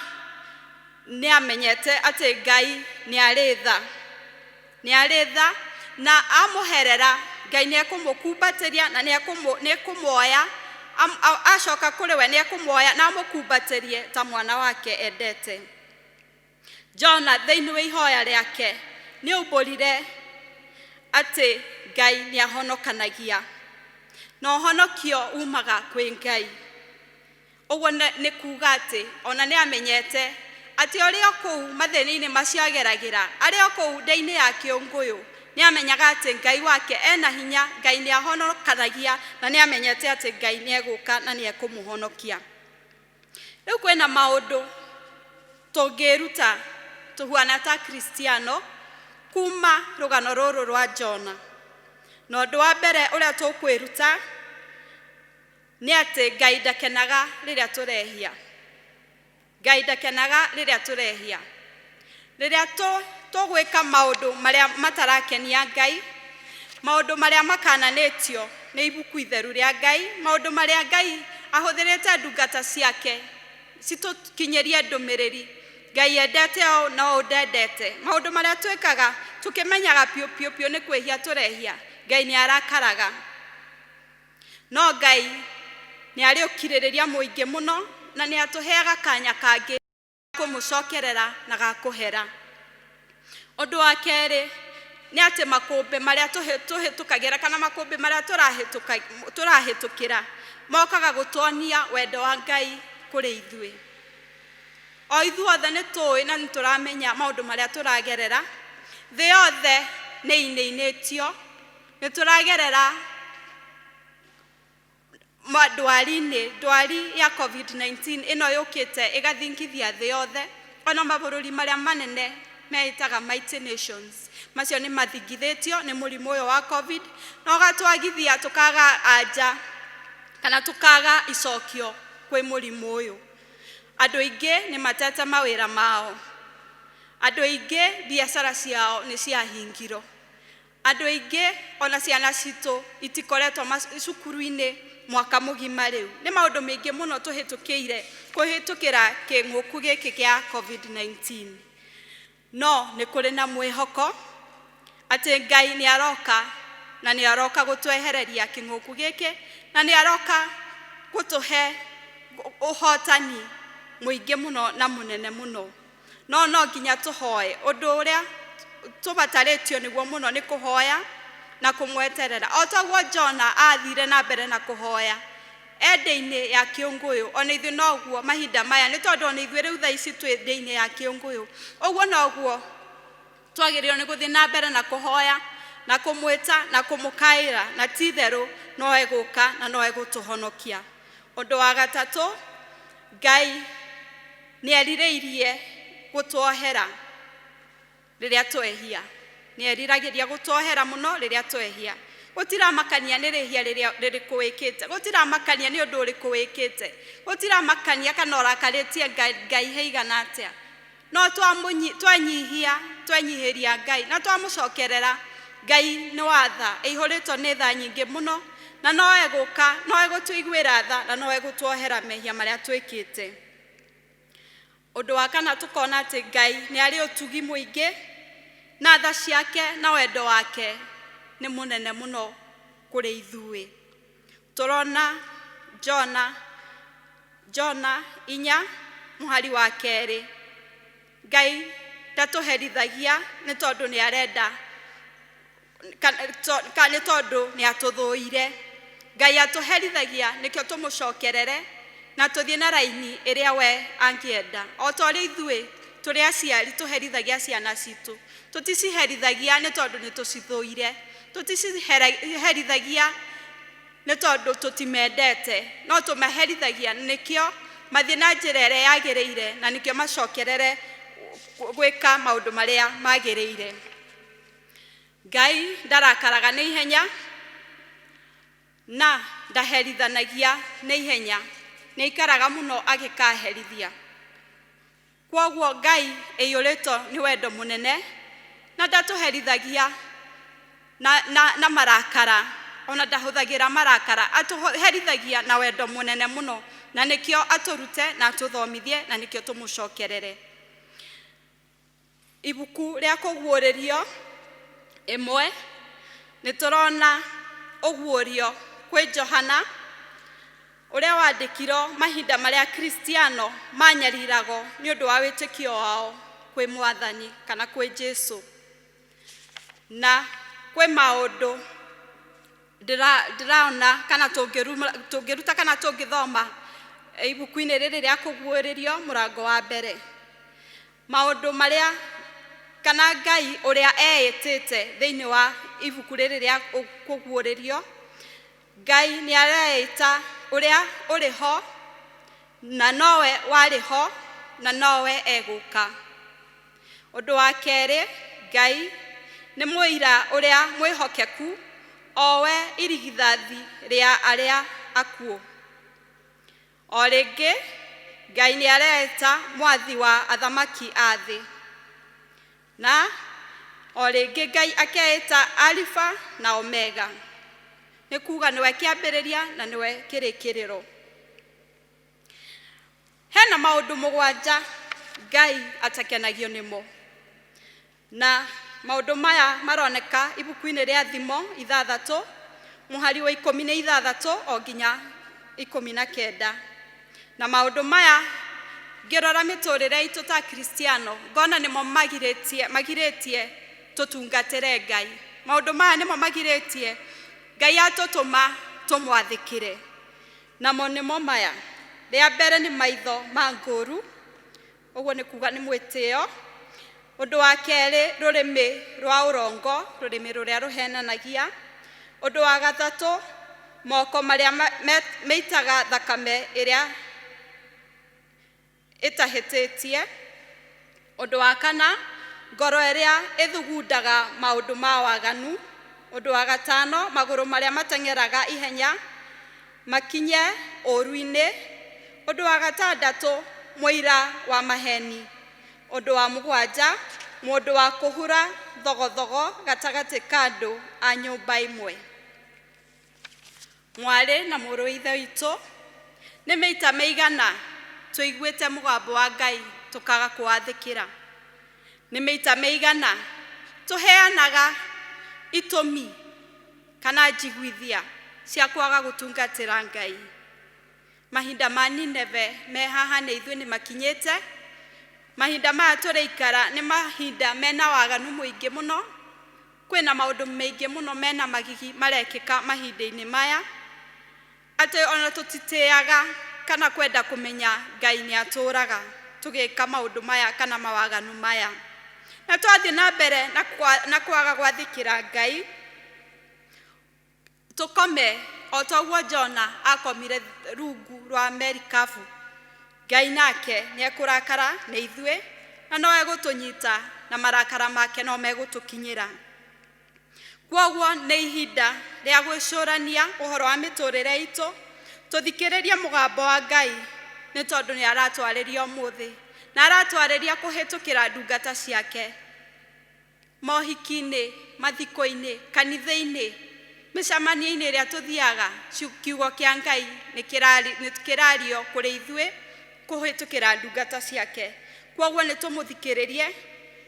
nĩ amenyete atĩ Ngai nĩ arĩ tha, nĩ arĩ tha, na amũherera Ngai nĩ ekũmũkumbatĩria na nĩ ekũmuoya, acoka kũrĩ we nĩ ekũmuoya na amũkumbatĩrie ta mwana wake endete. Jona thĩinĩ wa ihoya rĩake nĩ aumbũrire atĩ Ngai nĩ ahonokanagia, na ũhonokio umaga kwĩ Ngai. Ũguo nĩ kuga atĩ ona nĩ amenyete atĩ ũrĩ o kũu mathĩna-inĩ macio ageragĩra, arĩ o kũu nda-inĩ ya kĩũngũyũ, nĩ amenyaga atĩ Ngai wake ena hinya, Ngai nĩ ahonokanagia, na nĩ amenyete atĩ Ngai nĩ egũka na nĩ ekũmũhonokia. Rĩu kwĩna maũndũ tũngĩruta tũhuana ta Kristiano kuma rũgano rũrũ rwa Jona. Na ũndũ wa mbere ũrĩa tũkwĩruta nĩ atĩ Ngai ndakenaga rĩrĩa tũrehia. Ngai ndakenaga rĩrĩa tũrehia. Rĩrĩa tũgwĩka maũndũ marĩa matarakenia Ngai, maũndũ marĩa makananĩtio nĩ ibuku itheru rĩa Ngai, maũndũ marĩa Ngai ahũthĩrĩte ndungata ciake citũkinyĩrie ndũmĩrĩri, Ngai endete ũũ na ũũ ndendete, maũndũ marĩa twĩkaga tũkĩmenyaga piũ piũ piũ nĩ kwĩhia tũrehia, Ngai nĩ arakaraga. No Ngai nĩ arĩ ũkirĩrĩria mũingĩ mũno na nĩ atũheaga kanya kangĩ kũmũcokerera na gakũhera. Ũndũ wa kerĩ nĩ atĩ makũmbĩ marĩa tũhĩtũkagĩra kana makũmbĩ marĩa tũrahĩtũkĩra mokaga gũtuonia wendo wa Ngai kũrĩ ithuĩ. O ithuothe nĩ tũĩ na nĩ tũramenya maũndũ marĩa tũragerera. Thĩ yothe nĩ ĩinainĩtio, nĩ tũragerera ndwari-inĩ, ndwari ya COVID-19 ĩno yũkĩte ĩgathingithia thĩ yothe, ona mabũrũri marĩa manene meĩtaga mighty nations macio nĩ mathingithĩtio nĩ mũrimũ ũyũ wa COVID, na ũgatwagithia tũkaga anja kana tũkaga icokio kwĩ mũrimũ ũyũ. Andũ aingĩ nĩ matete mawĩra mao, andũ aingĩ biacara ciao nĩ ciahingirwo, andũ aingĩ ona ciana citũ itikoretwo cukuru-inĩ mwaka mũgima rĩu. Nĩ maũndũ maingĩ mũno tũhĩtũkĩire kũhĩtũkĩra kĩng'ũku gĩkĩ kĩa COVID-19. No nĩ kũrĩ na mwĩhoko atĩ Ngai nĩ aroka na nĩ aroka gũtwehereria kĩng'ũku gĩkĩ na nĩ aroka gũtũhe ũhotani mũingĩ mũno na mũnene mũno. No no nginya tũhoe. Ũndũ ũrĩa tũbatarĩtio nĩguo mũno nĩ kũhoya na kũmweterera. O taguo Jona athire na mbere na kũhoya e ndĩ-inĩ ya kĩũngũyũ, ona ithuĩ noguo mahinda maya, nĩ tondũ ona ithuĩ rĩu thaa ici twĩ ndĩ-inĩ ya kĩũngũyũ, ũguo noguo twagĩrĩirwo nĩ gũthiĩ na mbere na kũhoya na kũmwĩta na kũmũkaĩra, na ti itherũ no egũka na no egũtũhonokia. Ũndũ wa gatatũ, Ngai nĩ erirĩirie gũtuohera rĩrĩa twehia. Nĩ eriragĩria gũtuohera mũno rĩrĩa twehia. Gũtiramakania nĩ rĩhia rĩrĩa rĩrĩkũ wĩkĩte, gũtiramakania nĩ ũndũ ũrĩkũ wĩkĩte, gũtiramakania kana ũrakarĩtie Ngai haigana atĩa. No twanyihia, twenyihĩria Ngai na twamũcokerera, Ngai nĩ wa tha, ĩihũrĩtwo nĩ tha nyingĩ mũno, na no egũka, no egũtũiguĩra tha na no egũtuohera mehia marĩa twĩkĩte. Ũndũ wa kana tũkona atĩ Ngai nĩ arĩ ũtugi mũingĩ na tha ciake na wendo wake nĩ mũnene mũno kũrĩ ithuĩ. Tũrona Jona 4 mũhari wa kerĩ, Ngai ndatũherithagia nĩ tondũ nĩ arenda nĩ tondũ nĩ atũthũire. Ngai atũherithagia nĩkĩo tũmũcokerere na tũthiĩ na raini ĩrĩa we angĩenda. O ta ũrĩa ithuĩ tũrĩ aciari tũherithagia ciana citũ, tũticiherithagia nĩ tondũ nĩ tũcithũire, tũticiherithagia nĩ tondũ tũtimendete, no tũmaherithagia nĩkĩo mathiĩ na njĩra ĩrĩa yagĩrĩire na nĩkĩo macokerere gwĩka maũndũ marĩa magĩrĩire. Ngai ndarakaraga nĩ ihenya na ndaherithanagia nĩ ihenya, nĩ aikaraga mũno agĩkaherithia. Kwoguo Ngai ĩiyũrĩtwo nĩ wendo mũnene na ndatũherithagia na marakara, ona ndahũthagĩra marakara, atũherithagia na wendo mũnene mũno, na nĩkĩo atũrute na atũthomithie na nĩkĩo tũmũcokerere. Ibuku rĩa kũguũrĩrio 1 nĩ tũrona ũguũrio kwĩ Johana ũrĩa wandĩkirwo mahinda marĩa Kristiano manyariragwo nĩ ũndũ wa wĩtĩkio wao kwĩ Mwathani kana kwĩ Jesũ. Na kwĩ maũndũ ndĩraona kana tũngĩruta kana tũngĩthoma Ibuku-inĩ rĩrĩ rĩa kũguũrĩrio mũrango wa mbere, maũndũ marĩa kana Ngai ũrĩa eĩtĩte thĩinĩ wa ibuku rĩrĩ rĩa kũguũrĩrio, Ngai nĩ areĩta ũrĩa ũrĩ ho na nowe warĩ ho na nowe egũka. Ũndũ wa kerĩ, Ngai nĩ mũira ũrĩa mwĩhokeku, o we irigithathi rĩa arĩa akuũ. O rĩngĩ, Ngai nĩ areĩta mwathi wa athamaki a thĩ. Na o rĩngĩ Ngai akeĩta Alifa na Omega, nĩ kuga nĩwe kĩambĩrĩria na nĩwe kĩrĩkĩrĩro. Hena maũndũ mũgwanja Ngai atakenagio nĩmo, na maũndũ maya maroneka ibuku-inĩ rĩa Thimo 6 mũhari wa 16 o nginya 19. Na maũndũ maya ngĩrora mĩtũrĩre itũ ta Kristiano ngona nĩmo magirĩtie tũtungatĩre Ngai. Maũndũ maya nĩmo magirĩtie Ngai atũtũma tũmwathĩkĩre, namo nĩmo maya. Rĩa mbere nĩ maitho ma ngũru, ũguo nĩ kuga nĩ mwĩtĩo. Ũndũ wa kerĩ, rũrĩmĩ rwa ũrongo, rũrĩmĩ rũrĩa rũhenanagia. Ũndũ wa gatatũ, moko marĩa meitaga thakame ĩrĩa ĩtahĩtĩtie. Ũndũ wa kana, ngoro ĩrĩa ĩthugundaga maũndũ ma waganu. Ũndũ wa gatano, magũrũ marĩa mateng'eraga ihenya makinye ũũru-inĩ. Ũndũ wa gatandatũ, mũira wa maheni. Ũndũ wa mũgwanja, mũndũ wa kũhura thogothogo gatagatĩ ka andũ a nyũmba ĩmwe. Mwarĩ na mũrũ wa ithe witũ, nĩ mĩita mĩigana tũiguĩte mũgambo wa Ngai tũkaga kũwathĩkĩra? Nĩ mĩita mĩigana tũheanaga itũmi kana njiguithia cia kwaga gũtungatĩra Ngai? Mahinda ma Nineve me haha nĩ ithuĩ nĩ makinyĩte. Mahinda maya tũrĩikara nĩ mahinda mena waganu mũingĩ mũno, kwĩna maũndũ maingĩ mũno mena magigi marekĩka mahinda-inĩ maya, atĩ ona tũtitĩaga kana kwenda kũmenya Ngai nĩ atũraga tũgĩka maũndũ maya kana mawaganu maya. Na twathiĩ na mbere na kwaga gwathĩkĩra Ngai, tũkome o ta ũguo Jona akomire rungu rwa merikabu, Ngai nake nĩ ekũrakara nĩ ithuĩ na no egũtũnyita na marakara make no megũtũkinyĩra. Kwoguo nĩ ihinda rĩa gwĩcũrania ũhoro wa mĩtũrĩre itũ, tũthikĩrĩrie mũgambo wa Ngai, nĩ tondũ nĩ aratwarĩria ũmũthĩ na aratwarĩria kũhĩtũkĩra ndungata ciake mohiki-inĩ, mathiko-inĩ, kanitha-inĩ, mĩcemanio-inĩ ĩrĩa tũthiaga. Kiugo kĩa Ngai nĩ kĩrario kũrĩ ithuĩ kũhĩtũkĩra ndungata ciake. Kwoguo nĩ tũmũthikĩrĩrie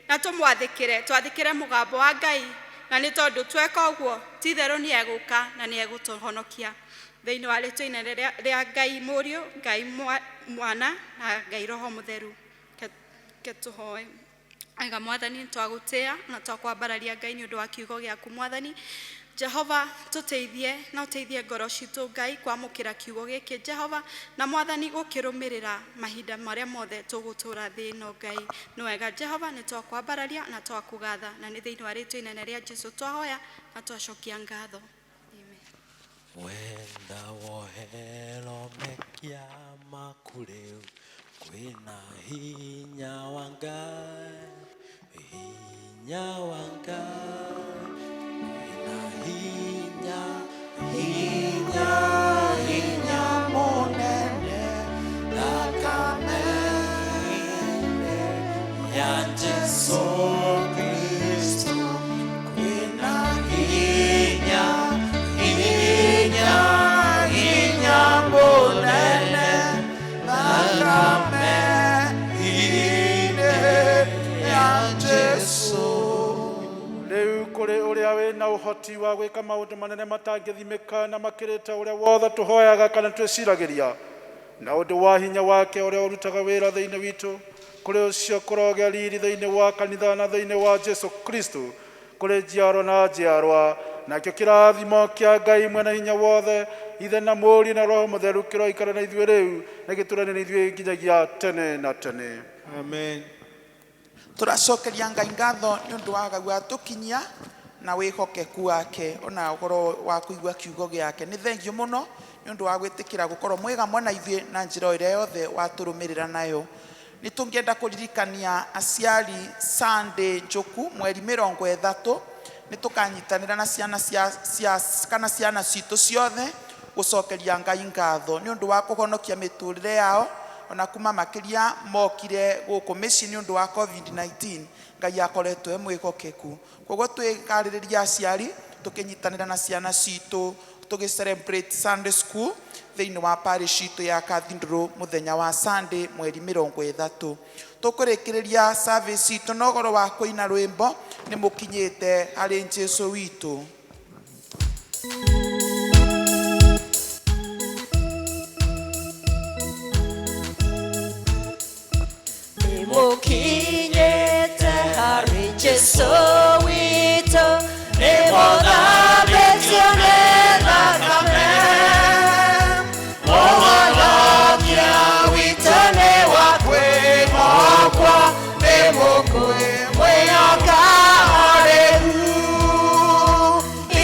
na tũmwathĩkĩre, twathĩkĩre mũgambo wa Ngai, na nĩ tondũ tweka ũguo ti itherũ nĩ egũka na nĩ egũtũhonokia. Thĩinĩ wa rĩtwa inene rĩa Ngai Mũriũ, Ngai Mwana na Ngai Roho Mũtheru, ke tũhoe. Ega Mwathani, twagũtĩa na twakwambararia Ngai nĩ ũndũ wa kiugo gĩaku Mwathani. Jehova, tũteithie na ũteithie ngoro citũ Ngai kwamũkĩra kiugo gĩkĩ Jehova, na Mwathani gũkĩrũmĩrĩra mahinda marĩa mothe tũgũtũra thĩ ĩno Ngai. Nĩ wega Jehova, nĩ twakwambararia na twakũgatha, na nĩ thĩinĩ wa rĩtwa inene rĩa Jesu twahoya na twacokia ngatho. Amen. Wenda wohero mekia maku rĩu, kwĩna hinya wa Ngai, hinya wa Ngai, kwĩna hinya, hinya, hinya mũnene, thakame-inĩ ya Jesu Kristo, kwĩna hinya, hinya, hinya mũnene, thakame-inĩ ya Jesu. Rĩu kũrĩ ũrĩa wĩna ũhoti wa gwĩka maũndũ manene matangĩthimĩka na makĩrĩte ũrĩa wothe tũhoyaga kana twĩciragĩria, na ũndũ wa hinya wake ũrĩa ũrutaga wĩra thĩinĩ witũ, kũrĩ ũcio kũrogĩa riri thĩinĩ wa kanitha na thĩinĩ wa Jesu Kristo, kũrĩ njiarwa na njiarwa Nakĩo kĩrathimo kĩa Ngai mwene hinya wothe, Ithe na Mũriũ na Roho Mũtheru, kĩroikara na ithuĩ rĩu na gĩtũũranie na ithuĩ nginyagia tene na tene. Amen. Tũracokeria Ngai ngatho nĩ ũndũ wa gau atũkinyia na wĩhokeku wake ona ũhoro wa kũigua kiugo gĩake. Nĩ thengio mũno nĩ ũndũ wa gwĩtĩkĩra gũkorwo mwĩ hamwe na ithuĩ na njĩra o ĩrĩa yothe watũrũmĩrĩra nayo. Nĩ tũngĩenda kũririkania aciari Sunday njũku mweri 30 nĩ tũkanyitanĩra na ciana cia, cia, kana ciana citũ ciothe gũcokeria Ngai ngatho nĩ ũndũ wa kũhonokia mĩtũrĩre yao ona kuma makĩria mokire gũkũ mĩciĩ nĩ ũndũ wa COVID-19. Ngai akoretwo e mwĩhokeku. Koguo twĩkarĩrĩria aciari tũkĩnyitanĩra na ciana citũ tũgĩ celebrate Sunday school thĩinĩ wa parish itũ ya Cathedral mũthenya wa Sunday mweri 30. Tũkũrĩkĩrĩria service itũ na ũhoro wa kũina rwĩmbo nĩ mũkinyĩte harĩ Jesũ witũ. Nĩmũkinyĩte harĩ Jesũ witũ, nĩmũthambĩtio nĩ thakame. Mũhonokia witũ nĩ wa kwĩhokwo, nĩmũkwĩmwĩhoka rĩu.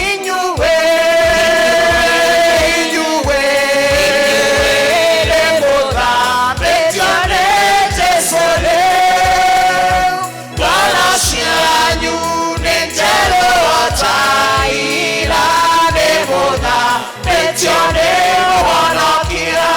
Inyuĩ, inyuĩ, nĩmũthambĩtio nĩ Jesũ rĩu. Ngoro cianyu nĩ njerũ o ta ira, nĩmũthambĩtio nĩ Mũhonokia.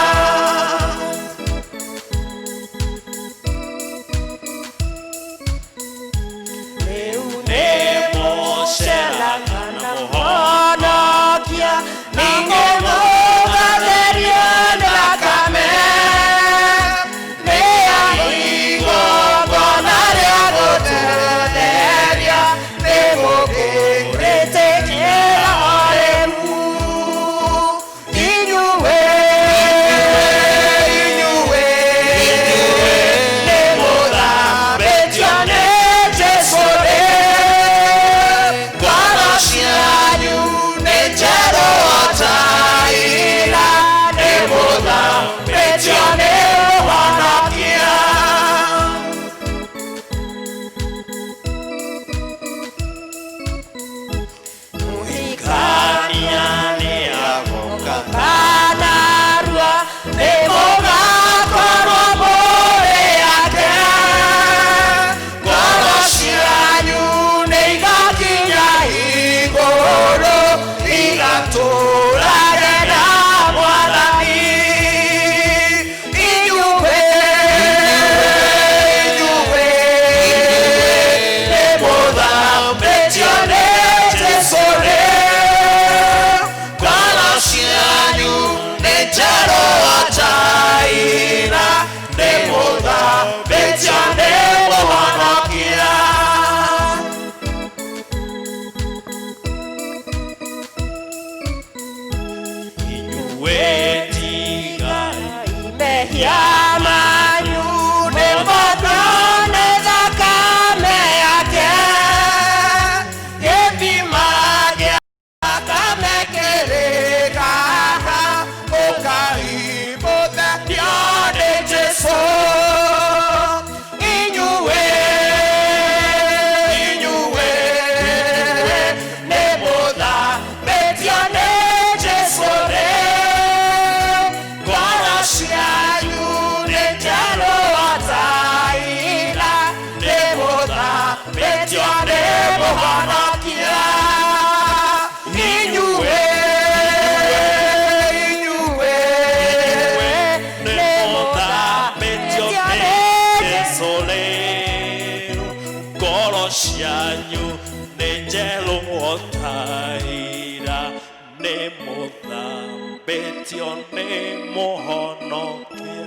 Rĩu nĩmũceraga na Mũhonokia, ningĩ mũgatherio thakame. Nĩ ya igongona rĩa gũtũtheria, nĩmũkĩrĩtĩkĩra o rĩu. Inyuĩ, inyuĩ, nĩmũthambĩtio nĩ Jesũ rĩu. Ngoro cianyu nĩ njerũ o ta ira, nĩmũthambĩtio nĩ Mũhonokia. Mũhikania nĩagoka kanarua, nĩmũgakorwo mũrĩ ake. Ngoro cianyu nĩigakinya igũrũ, igatũũrage na Mwathani. Inyuĩ, inyuĩ, nĩmũthambĩtio nĩ Jesũ rĩu. Ngoro cianyu nĩ njerũ o ta ira, nĩmũthambĩtio nĩ Mũhonokia. Inyuĩ tigai Mehia manyu nĩmũthambio nĩ thakame yake. Gĩthima gĩa thakame kĩrĩ haha, ũkai mũtherio nĩ Jesũ. Inyuĩ, inyuĩ, nĩmũthambĩtio nĩ Jesũ rĩu. Ngoro cianyu nĩ njerũ o ta ira, nĩmũthambĩtio nĩ Mũhonokia. Inyuĩ, inyuĩ, nĩmũthambĩtio nĩ Jesũ rĩu. Ngoro cianyu nĩ njerũ o ta ira, nĩmũthambĩtio nĩ Mũhonokia.